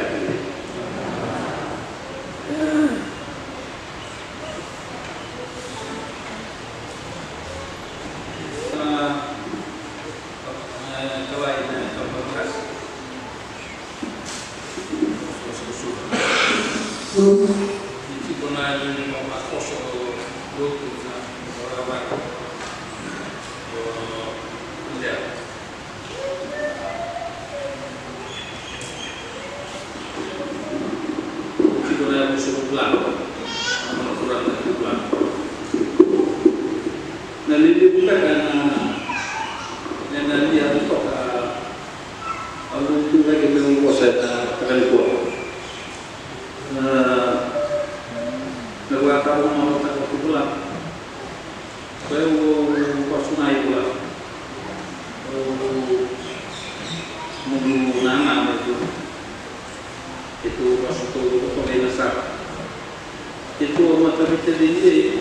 Tiko na yavusa o Pulana, na nona turaga na Pulana. Na lelevu beka na, na, na lia toka, au tu lagi me vosa na takanikua. Na, na vua tau na tau Pulana. Koya au vasu ga i vula. Au mudu na ga me tu. Keitou vasu tou toka mai na sara. Keitou a mata vita de ye.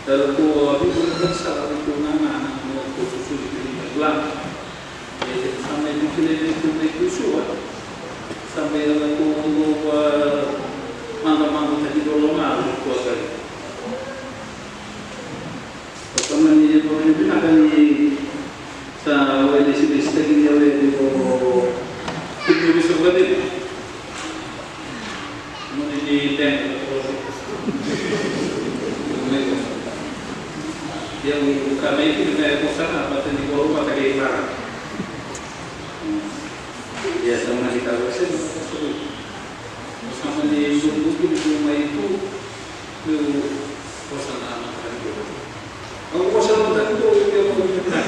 Talo tou a vivu na sara keitou na ga na tou susuri kei na vula. E keitou sa mai tu kina keitou mai tu sua. Tamai na tu tu va manda manda ta ki dolo ma tu tu sa. Tamani ko ni vinaka ni sa wai ni sini sitaki ni wai ni ko tu ni so ga ni. Mo ni ni tenga ko. Ia u ka mai ki na ko sa na pata ni ko ma ta ki mara. Ia sa mani ka wase na ka suru. Sa mani suru ki ni ko mai tu. Meu vosa na mataka ni dua. Au vosa na mataka ni dua, au vosa na mataka ni dua.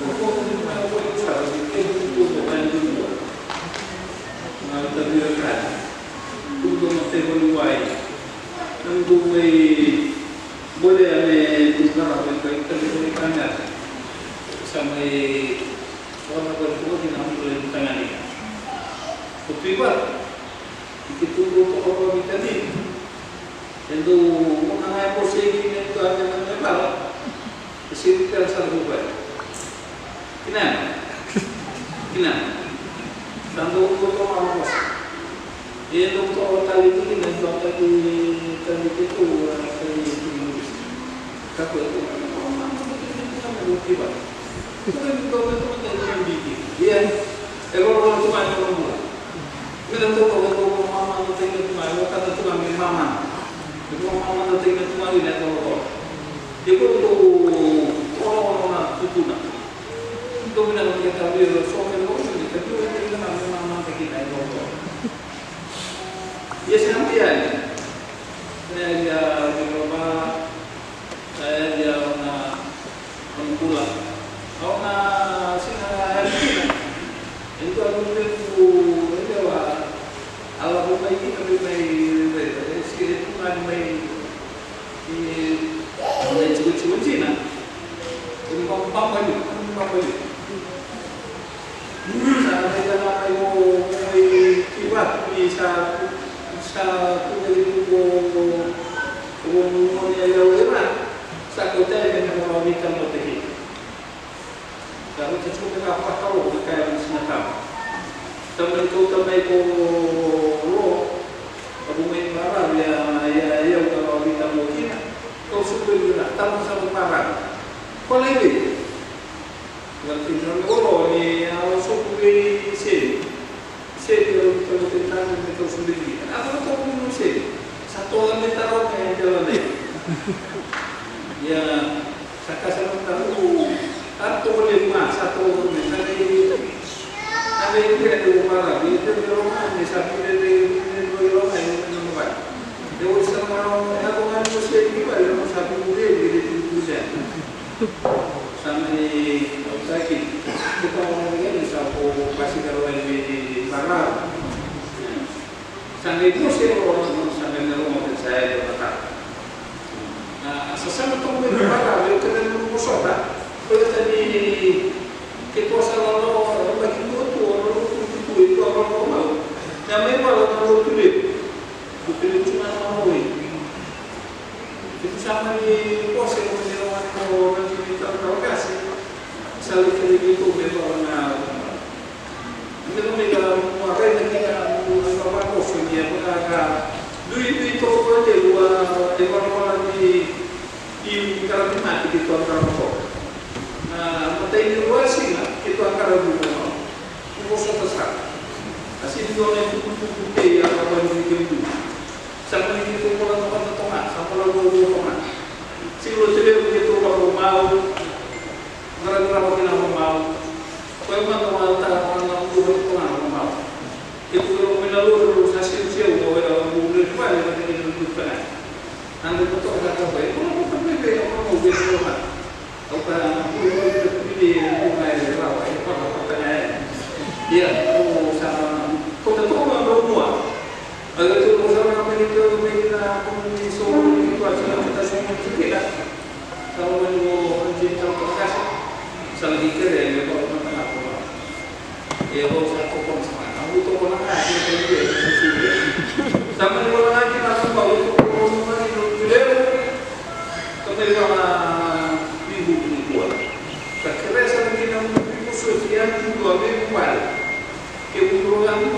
Au vosa na mataka ni dua, au vosa na mataka ni dua. Na mataka ni dua. Tudo na tebo ni wai. Nangu mai bole ane tukara mai kai kai kai kai. Sa mai vosa na mataka ni dua. Ko Piva. Ike tu dou toka vakaveitacini. E dou gauna ga e bosei kina e dua na nona vala. E sega ni tera sara vou vaya. Kina ena. Kina ena. Sa dou dou toka vakaveitacini. E dou toka tale tu kina e dua tale tale keitou a tale tu kina. Kakua e tu. Ia. E lolo tu mai na bula. Meda toka, toka, toka, mama, toka, toka, toka, toka, toka, me mama. Toka, mama, toka, toka, toka, me toka, toka. Ia ko, ko, ko, ko, ko, na tutuna. Toka, na, na, na, so, me, mo, me, ka, toka, toka, na, me mama, toka, toka, toka. Ia, se na, ia, ia, ia, ia, ia, ia, na, Au na bula. Au na sega ni yali kina. E dua na levu e lewa a lako mai kina vei mai reta. E sega ni tu ga ni mai, e, mai tikotiko dina. E baba, baba liu, baba liu. Sa na mai tana mai mo, mo mai ki vatu ni sa, sa tu mai tu ko, ko, ko mo ni a yau era. Sa ko tale me na mo ni tamo te ki. Sa ko te tu me na pa ka lo na ka ya mo sina tamo. Tamo ni ko tamo mai ko lo. Ko mo mai mara ya, ya, ya ko mo ni tamo kina. Ko su ko ni na tamo sa mo mara. Ko le ni. Ia, tiko na volo ni a sobu vei Seli. Seli, au tau tau tau me tau sobu vei. A tau tau me tau Seli. Sa toka me tau me tau me. Ia, sa kasa na tau. A toka le ma, sa toka me sa le. A le le le mara, le le le ma, ni sa le le le le le ma, ni sa le le le ma. Ia, o sa ma, e a toka me Seli, ni ma, sa le le le le le. Sa mai au taki, ko tau na vei ni sa ko basika ro e vei ni marau. Sa mai ko se ro, sa mai na ro mo sa e ro ta. Na sa sa na to me marau, eu kena no mo sota. Ko tani ke ko sa lo lo, lo ba ki tu tu, lo lo tu tu, tu, tu, lo lo lo. Na mai marau na lo tu le. Ko te le tu na mo e. Keitou sa mani kose ko ni rawa ni ko rangi ni talatala qase. Sa lai kerei keitou me vaka na. Ni keitou me ka mua rai na kina mua na vakakoso ni a vaka ka. Duidui toka ko te lua e vakavala ni i karavi mati keitou a karavi toka. Na matai ni rua siga keitou a karavi toka. Ko vosota sara. A sini dua na itukutuku kei a vakavala ni keitou. Sa mani keitou kola na vata toga, sa kola loaloa toga. Sega lo te levu keitou kola ko mau. Garavitaka kina ko mau. Koya mada kola ta kola na utu kola ko mau. Keitou kola ko mai na lotu sa siuseu ko wera ko bule vale vata kei na lotu kana. Ande ko toka sa ka koya kola ko ka bebe kola ko bebe kola. Au ka bule kola ko bebe kola ko mai rawa e kola ko kana e. Ia ko sa ko ta toka na lotu. A le tu ko sa na me ni ko me ni na ko ni so ni ko sa na ta so ni ki la. Sa ko ni ko ni ta ko ka sa. Sa ni ke le me ko na ta ko. E ko sa ko ko sa na ko to ko na ka ni ko ni sa ni ko na ki na ko ko ko na ni ko le. Ko me ko na ni ko ni ko. Sa ke sa ni na ko ni so si ya ni ko me ko. Ke ko na ni ko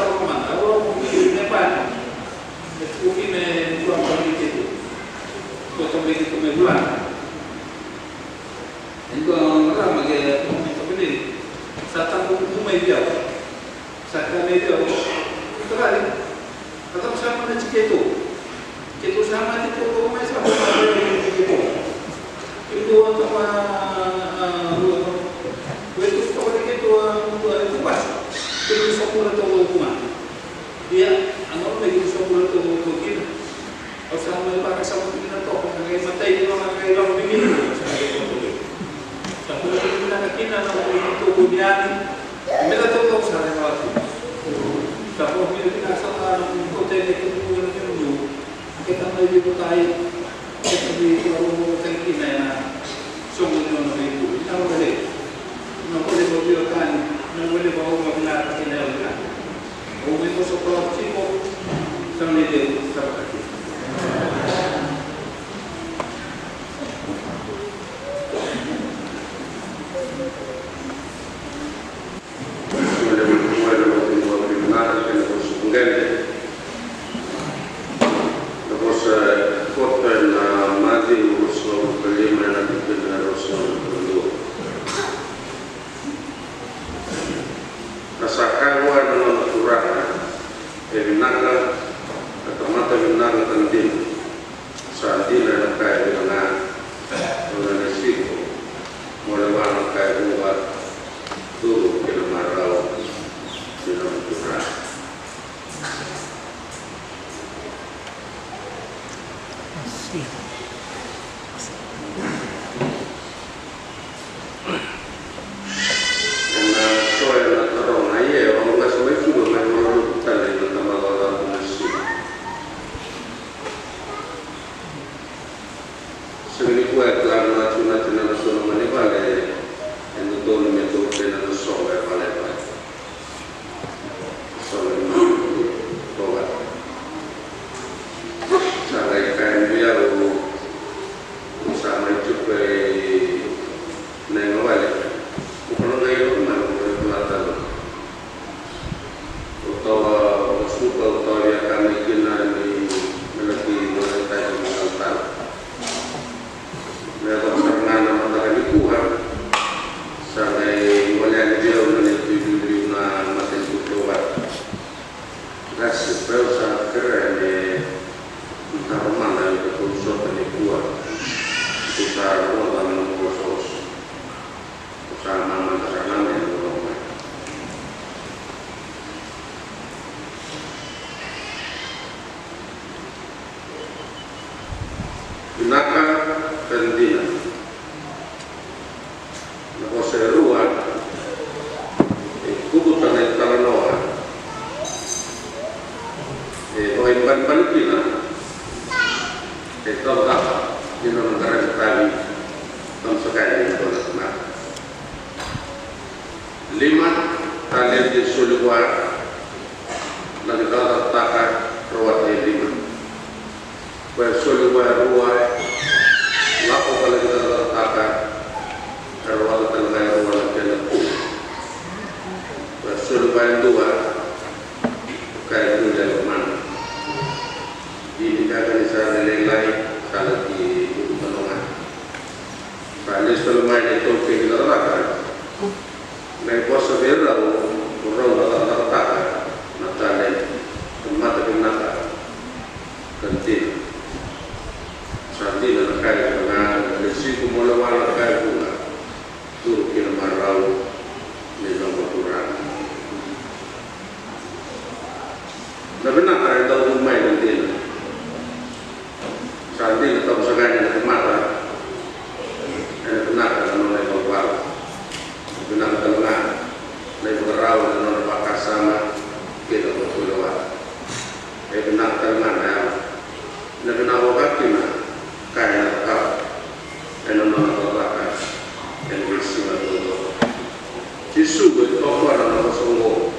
sa vakamana, au au ko kina me bani. E tuku kina e dua ka mai keitou. Ko ka mai keitou mai vulana. E dua na marama ke mai ka mai. Sa tabu ku mai vei au. Sa ka mai vei au. Ko ka rai. A cava sa mate keitou? Keitou sa mate keitou mai sa mate keitou. Keitou a tama a rua. Keitou sa mate keitou a rua e tu basa. Keitou sa kura tau au kuma. Ia, a nona mai keitou sa kura tau au kina. Au sa mai vakasama kina toka na kai matai ni nona kai lako ni kina. Sa kura kina na kai kina na mai keitou kua ni ani. Meda tau tau sa raica tu. Sa kua meda kina sa na kua tene kua ni kua ni kua ni kua. Keta mai vei kotai. Keta mai vei kotai kina ena soqo ni nona veikua. Ina vale. Ina vale ko vei kotai. Ina vale ko au ma vinaka kina au vinaka. Au mai ko soqo tiko. Sa na i vei sa vakati. Na vosa koto ena Maciu ruasagavulu ka lima ena tikina e ruasagavulu ka dua. A sa kaya vua na nona turaga, e vinaka na tamata vinaka ka dina. Sa dina na ka e dina ga, o na ni siko mo lewa na ka e vuqa, curu ki na marau ni nomu turaga. Ena so ena taroga, ia, o na qai sa mai tu mai na nona tale na tamata vinaka ka dina. Sega ni kua e kila na tuna tina na tuna mani vale e dodonu me tou kena na soqo e vale e vale. Soqo e vale e vale. Sa qai kaya vei au, sa mai tupe i na iga vale. Ko na qai lako mai ko na kula tale. O tawa o suka o tawa via ka mai kina ni me laki gole tani ni talatala. Me yaco sara ga na mataka nikua sa qai gole yani vei au na neitou iliuliu na matanitu Tovata. Qase, o au sa kerea me taro mada ni ratou sota nikua. Ratou sa rogoca na noqu osooso. Sa mamada sara ga mai na loma. Vinaka ka dina. Na vosa e rua e kukuta na italanoa. E vakaibalebale kina. E taucoko ni nona qaravi tavi, tamusaka yani e dua na tamata. Lima talenti e soli vua na veicakacakataka, rawata e lima. Koya e soli vua e rua, lako ka laki cakacakataka, e rawata tale ga e rua na kena tu. Koya e soli vua e dua, ka e dua na lomana. Dina beka ni sa na lailai, sa laki buku tale ga. Sa lesu tale mai na itaukei ni cakacaka. Na ivosa vei rau, rau na cakacakataka na talenti, na mata vinaka ka dina. Sa dina na ka e vuqa, na lesu tiko mo lewa na ka e vuqa, curu ki na marau ni noqu Turaga. Na vinaka e dau tu mai na dina. Sa dina tamusaka yani na tamata ena vinaka na nona ivalavala. Vinaka tale ga na ivakarau ena nona vakasama kei na vakatulewa. E vinaka tale ga na yalo. Na vinaka vakakina ka ena cakava ena nona cakacaka ena veisiga taucoko. Jisu e tokona na vosa oqo,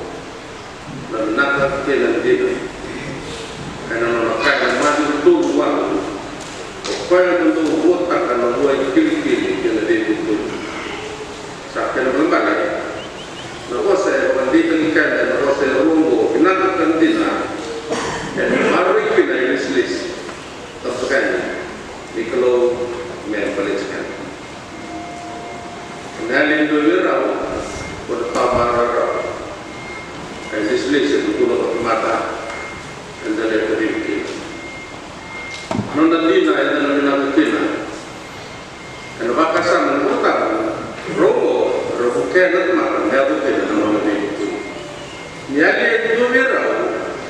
na vinaka kei na dina, ena nona kaya na Maciu tolu, walu: O koya na dau vuataka na vua e kilikili kei na veivutuni. Sa kena ibalebale, na vosa e vakadeitaki keda ena vosa e rua oqo, vinaka ka dina, ena maroroi kina e lesilesi. Tamusaka yani ni Kalou me baleti keda. Na yali e dua vei rau, ko na tau marau rau. E lesilesi e tukuna ko tamata, eda lai kacivi kina. Nona dina eda na vinaka kina. Ena vakasama ni Vola Tabu, rau oqo era vukea na tamata me yaco kina na nona veivutuni. Ni yali e dua vei rau,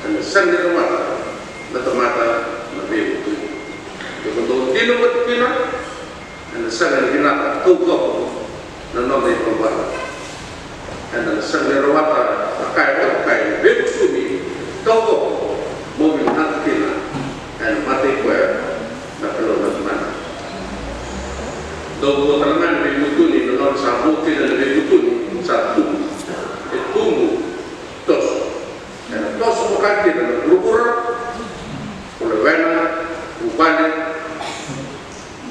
ena sega ni rawata na tamata na veivutuni. Ia ko dou dina vata kina, ena sega ni vinaka taucoko na noda ivalavala. Eda na sega ni rawata na ka e vakatokai na veivutuni taucoko mo vinaka kina ena mata i koya na Kalou na Tamada. Dau vua tale ga na veivutuni, na nona sa vua kina na veivutuni sa tubu. E tubu toso. Ena toso vaka kina na vuravura, o lewena, vuvale,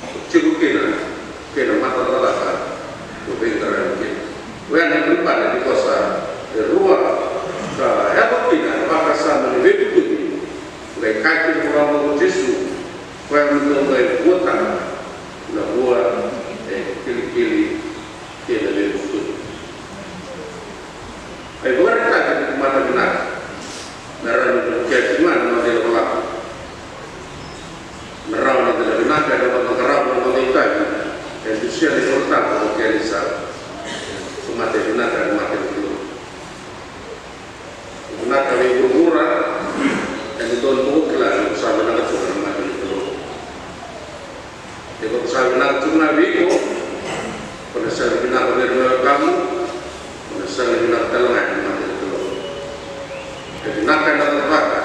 o tiko kina kei na mata cakacaka ko veiqaravi kina. Oya na ibalebale ni vosa e rua ka yaco kina na vakasama ni veivutuni. Qai kaya kina vakaoqo ko Jisu, koya me dou qai vuataka na vua e kilikili kei na veivutuni. A ivakaraitaki ni tamata vinaka me rawa ni vukea tiko ga na noda ilakolako. Me rawa ni da na vinaka ena noda qarava na noda itavi, e dusia na iVolatabu ko Kelisa. Ko mate vinaka ena mata ni Kalou. Vinaka vei vuravura, e dodonu mo kila ni ko sa vinaka tu ena mata ni Kalou. Ia ko sa vinaka tu ga vei iko, ko na sega ni vinaka vei ira na wekamu, ko na sega ni vinaka tale ga ena mata ni Kalou. E vinaka ena cakacaka.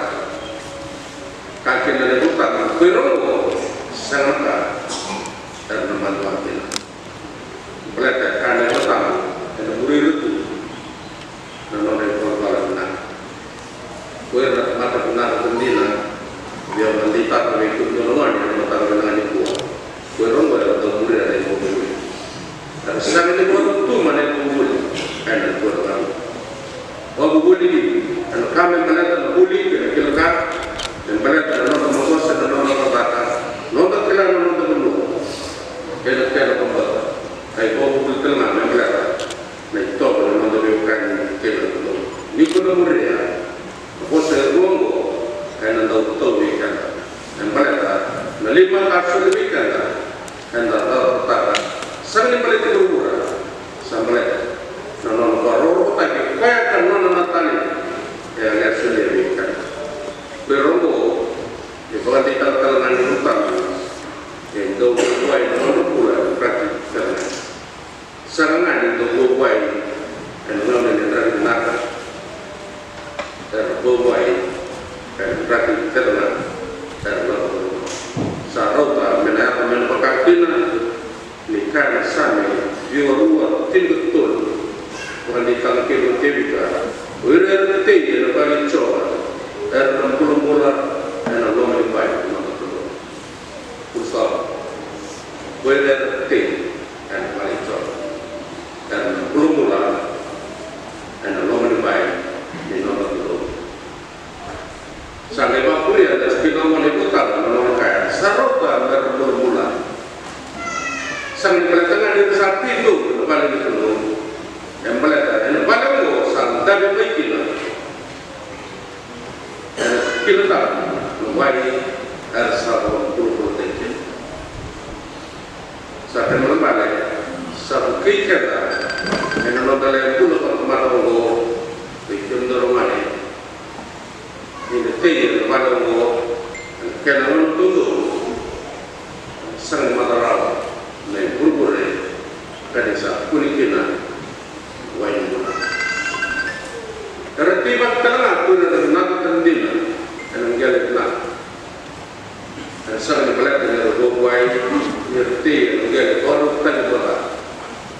Kaya kina na iVolatabu, ko ira oqo sega na ka era na madua kina. Baleta e kaya na iVolatabu, ena muri ira tu na nona ivalavala vinaka. Ko ira na tamata vinaka ka dina, via vakadeitaka vei kemudou na gone ena mataka vinaka nikua. Ko ira oqo era dau muria na iVakavuvuli. Era sega ni vakatutuma na iVakavuvuli ena dua na gauna. Vakavuvuli ena ka me baleta na vuli kei na kila ka, me baleta na noda maqosa, na noda cakacaka, noda kila na noda vanua kei na kena vakabauta. A ivakavuvuli tale ga me baleta na itovo ni noda veiwekani kei na Kalou. Ni ko na muria na vosa e rua oqo, ena dau tau vei keda. Me baleta na lima ka soli vei keda, eda cakacakataka. Sega ni baleti vuravura, sa baleta na nona vakarokorokotaki koya ka nona na talenti e a qai solia vei keda. Ko ira oqo e vakadeitaka tale ga na iVolatabu, e dau vakavuai na nodra bula ena draki kece ga. Sara ga ni dau vakavuai ena gauna ni draki vinaka, era vakavuai ena draki kece ga era lako curuma. Sa O ira era tei ena vale i Jiova, era na bulabula ena loma ni bai ni nona Kalou. Sa qai vakuria na tikina oqo na iVolatabu, na nona kaya, sa rauta me ra bulabula. Sega ni baleta ga ni ra sa tei donu ena vale ni Kalou, e baleta ena vale oqo sa dabe mai kina ena tikina tabu na wai era sa vakabulabulataki kina. Sa kena ibalebale, sa vukei keda ena noda lai bula vakatamata oqo, vei kemudou na gone, ni na tei ena vale oqo ena kena gauna dodonu. Sega ni maca rawa na ivurevure ka ni sa kune kina wai ni bula. Era tei vata tale ga ko ira na vinaka ka dina ena qele vinaka. Era sega ni baleta ni ra vuavuai ni ra tei ena qele vakarautaki vakaca.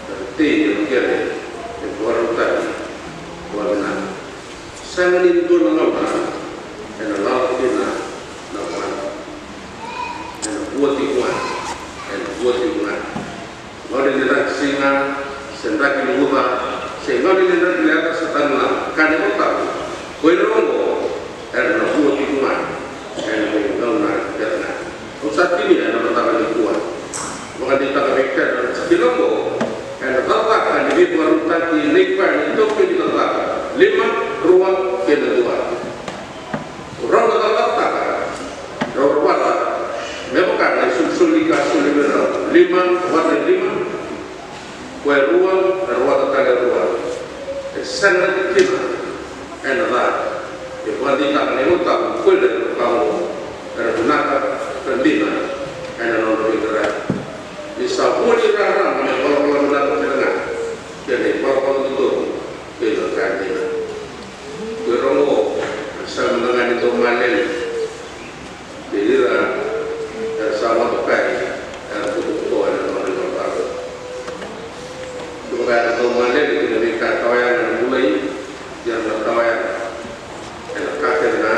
Era tei ena qele e vakarautaki vakavinaka. Sega ni dua na gauna ena lala kina na vale. Ena vua tiko ga. Ena vua tiko ga. Gauna ni draki siga se draki ni uca, se gauna ni draki leqa se tagi lala, ka ni vakatau. Ko ira oqo era na vua tiko ga ena veigauna kece ga. Au sa tinia ena mataka nikua. Vakadeitaka vei keda na tikina oqo ena cakacaka ni veivakarautaki nei Paia ni taukei ni cakacaka lima, rua kei na dua. Rau na cakacakataka, rau rawata me vaka na isolisoli ka soli vei rau. Lima rawata e lima, ko e rua e rawata tale e rua. E sega na tikina ena ca. E vakadeitaka na iVolatabu ko ira na ka oqo era vinaka ka dina ena nodra veiqaravi. Ni sa vua ni rarama na ivalavala vinaka kece ga kei na ivalavala dodonu kei na ka dina. Ko ira oqo era sega mada ga ni dau malele. Kei ira era sa vakatokai era butobuto ena nodra ivalavala. Kevaka era dau malele ki na veika tawayaga ena bulai, era na tawayaga ena ka kece ga,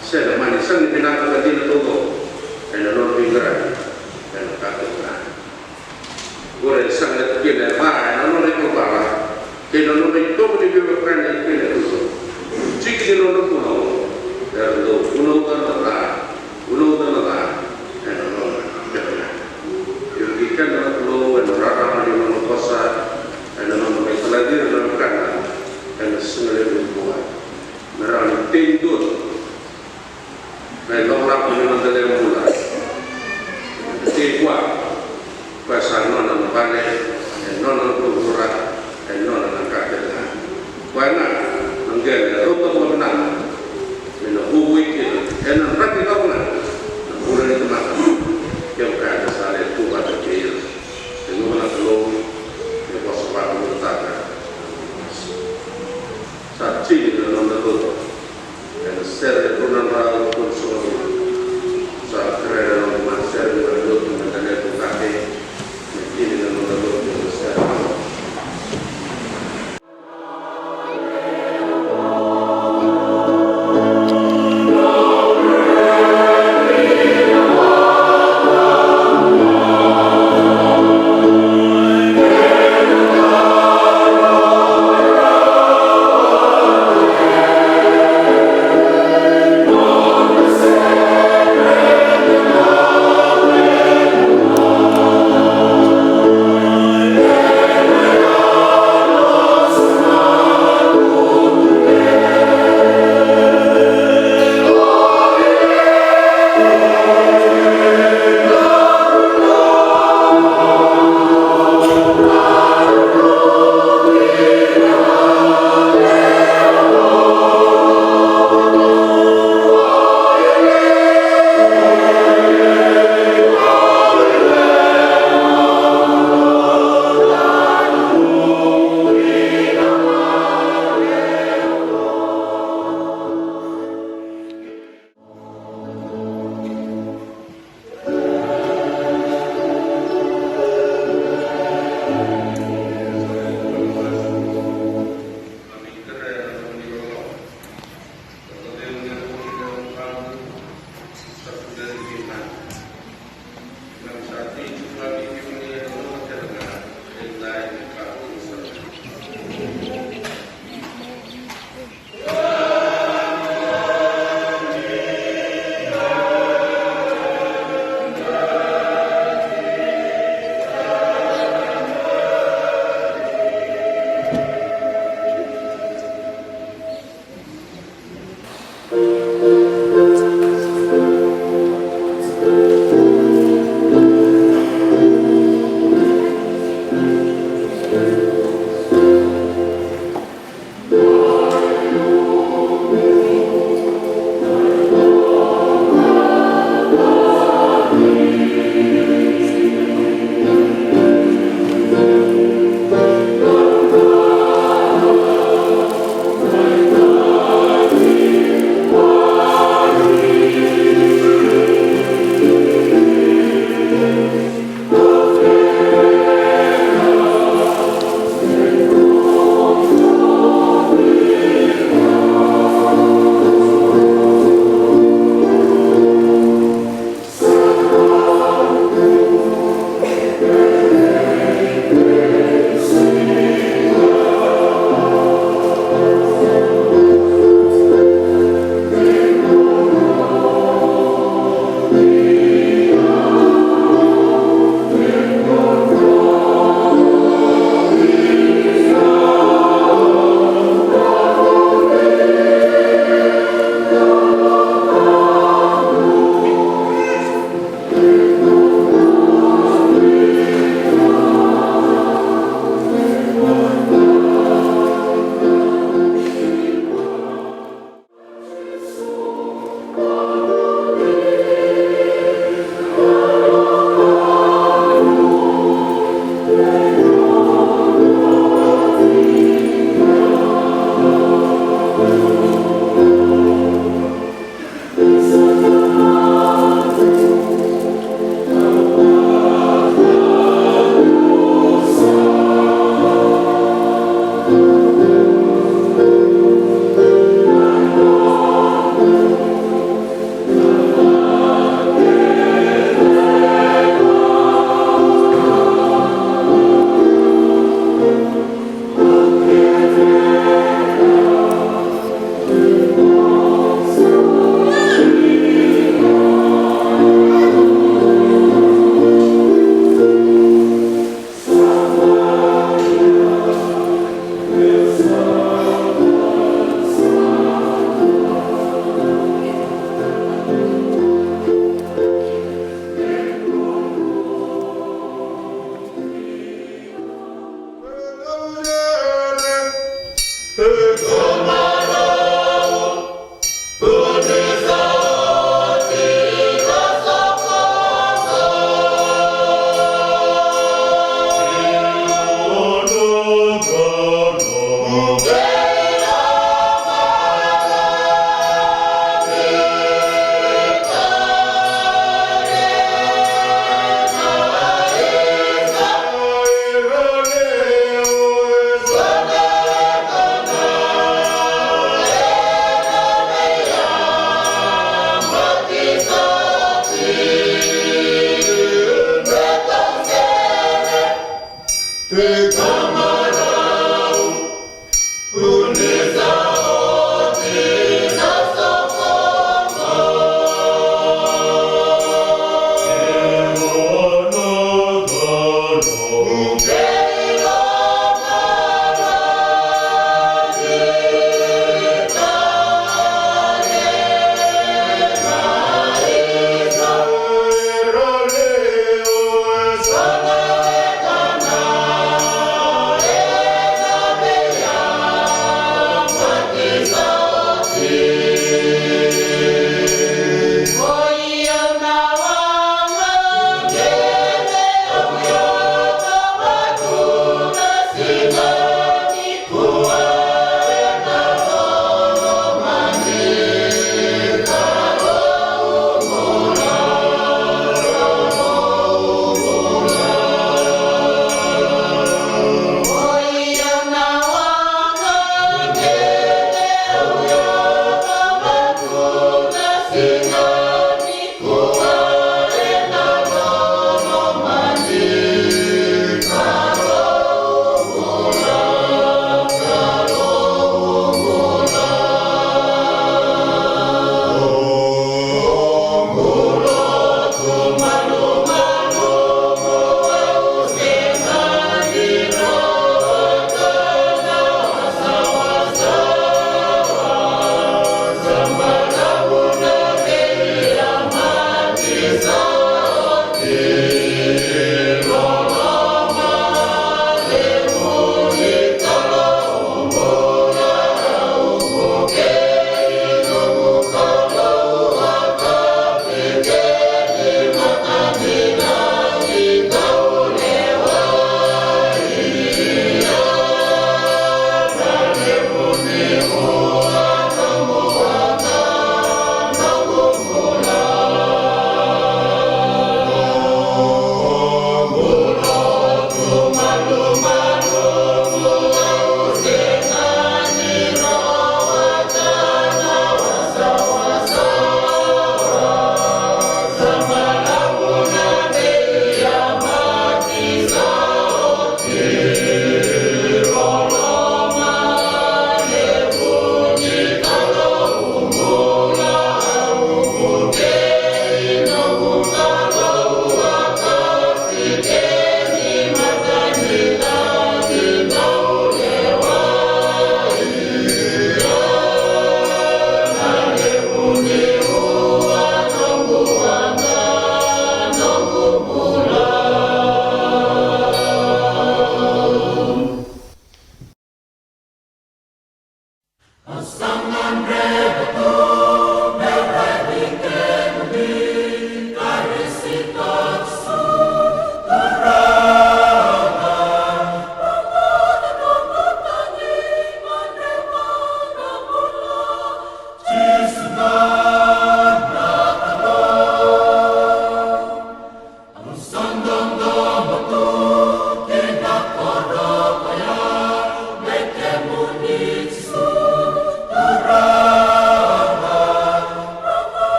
se na mani sega ni vinaka ka dina taucoko ena nodra veiqaravi ena ka kece ga. Qori e sega na tikina e ca ena nona ivalavala kei na nona itovo ni veiwekani kei na Kalou. Tiki ni nona bula oqo era dau vunauca na ca, vunauca na ca ena nona kece ga. Io, vei keda na Kalou ena rarama ni nona vosa, ena nona mai talacira na wekana ena siga levu nikua. Me rawa ni tei donu na ilakolako ni noda lewe bula. Tei vua, koya sa nona na vale, e nona na vuravura, e nona na ka kece ga. Koya ga na qele e rauta vakavinaka me na vuavuai kina ena draki cava ga na bula ni tamata. Kevaka eda sa lai tu vata kei ira. E guva na Kalou me vosa vakalougatataka. Sa tini na noda lotu ena sere e rua na drau tolusagavulu. Sa kerea na noda matasere ni valenilotu me da lewe tu cake me tini na noda lotu ena sere.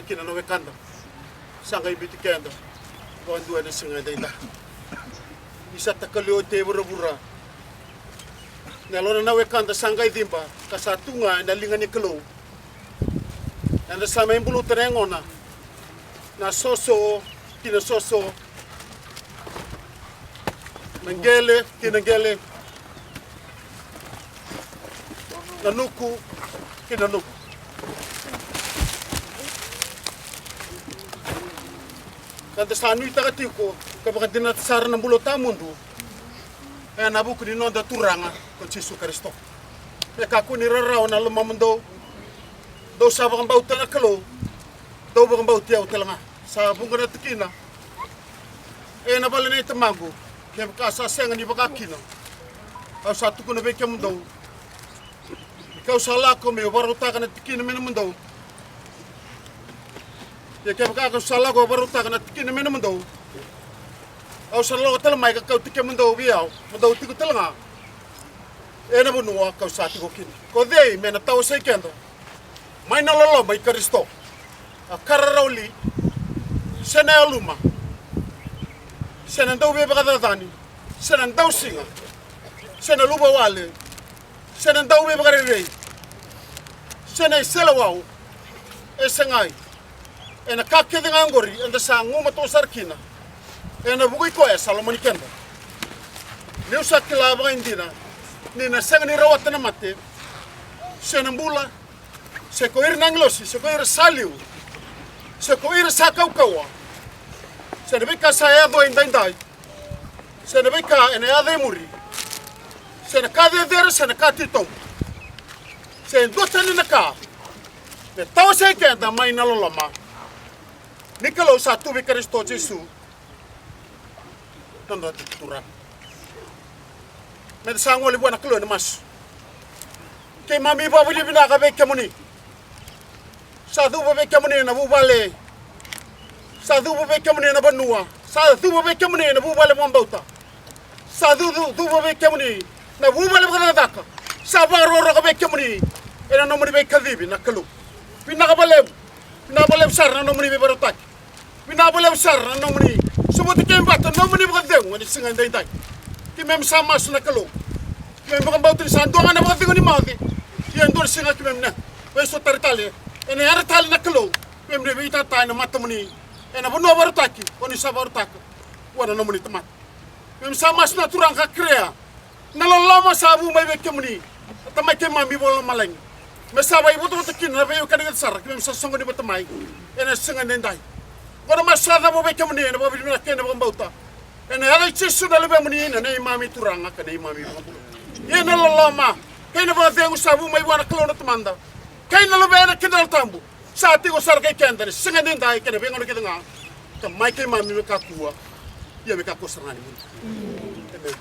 Kina na wekada sa qai biuti keda vakadua ena siga edaidai. Ni sa takali oti e vuravura na yalona na wekada sa qai ciba ka sa tu ga ena liga ni Kalou. Eda sa mai buluta na yagona, na soso ki na soso, na qele ki na qele, na nuku ki na nuku. Ka da sa nuitaka tiko ka vakadinata sara na bula tawamudu ena vuku ni noda Turaga ko Jisu Karisito. Me kakua ni rarawa na lomamudou. Dou sa vakabauta na Kalou, dou vakabauti au tale ga. Sa vuqa na tikina ena vale nei Tamaqu. Kevaka sa sega ni vaka kina, au sa tukuna vei kemudou, kau sa lako meu vakarautaka na tikina me nomudou. Ia kevaka kau sa lako vakarautaka na tikina me nomudou, au sa lako tale mai ka kauti kemudou vei au, mo dou tiko tale ga ena vanua kau sa tiko kina. Ko cei me na tawasei keda mai na loloma i Karisito? A kararauli, se na yaluma, se na dauveivakacacani, se na dausiga, se na luvawale, se na dauveivakarerei, se na iseleiwau? E segai. Ena ka kece ga oqori eda sa gumatua sara kina ena vuku i koya sa lomani keda. Niu sa kila vakaidina ni na sega ni rawata na mate, se na bula, se ko ira na agilosi, se ko ira sa liu, se ko ira sa kaukauwa, se na veika sa yaco edaidai, se na veika ena yaco e muri, se na ka cecere, se na ka titobu, se dua tani na ka me tawasei keda mai na loloma ni Kalou sa tu vei Karisito Jisu, na noda Turaga. Meda sa gole vua na Kalou ena masu. Keimami vakavinavinaka vei kemuni. Sa cuva vei kemuni na vuvale. Sa cuva vei kemuni na vanua. Sa cuva vei kemuni na vuvale vakabauta. Sa cu- cu- cuva vei kemuni na vuvale vakacakacaka. Sa vakarokoroko vei kemuni ena nomuni veikacivi na Kalou. Vinaka vakalevu. Vinaka vakalevu sara na nomuni veivakarautaki. Vinaka vakalevu sara na nomuni sovuti keimami vata na nomuni vakacegu ena siga edaidai. Keimami sa masu na Kalou. Keimami vakabauta ni sa dua ga na vakacegu ni maoce. Ia e dua na siga keimami na veisotari tale ena yara tale na Kalou. Keimami na veitata ena matamuni ena vanua vakarautaki, o ni sa vakarautaka vua na nomuni tamata. Keimami sa masu na Turaga ka kerea na loloma sa vu mai vei kemuni, na Tamai keimami vakalomalagi. Me sa vakaivotavota kina na veiwekani kece sara keimami sa soqoni vata mai ena siga edaidai. Qo na masu sa cava vei kemuni ena vakavinavinaka kei na vakabauta ena yaca i Jisu na Luvemuni, na neimami Turaga ka neimami iVakabula. Ia na loloma kei na vakacegu sa vu mai vua na Kalou na Tamada kei na Luvena kei na Yalo Tabu sa tiko sara kei keda ena siga edaidai kei na veigauna kece ga, ka mai keimami me kakua, ia me kakua sara ga ni mudu. Emeni.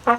Mai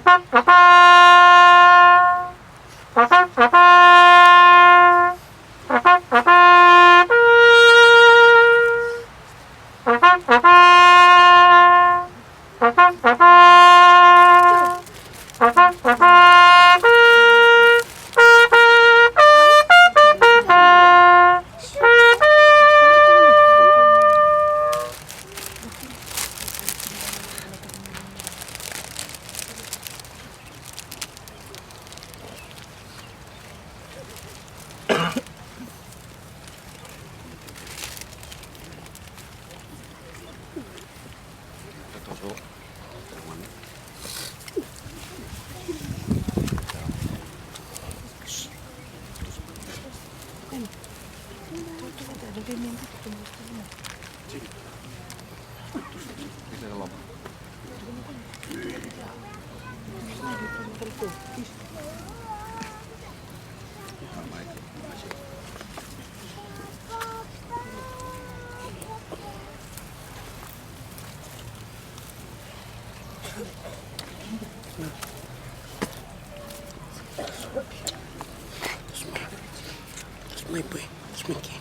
boy, mai ke,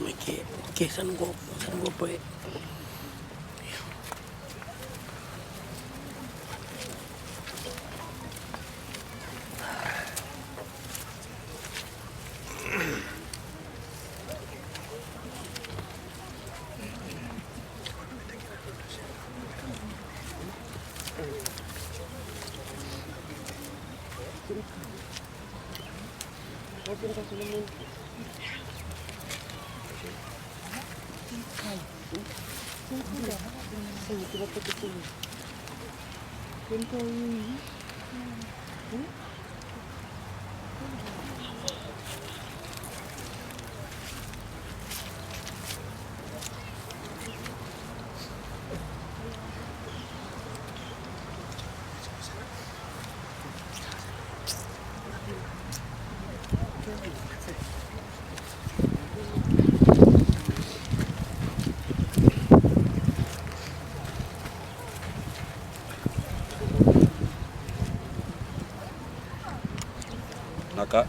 mai ke, ke sa na qo, sa na qo boy. Naka.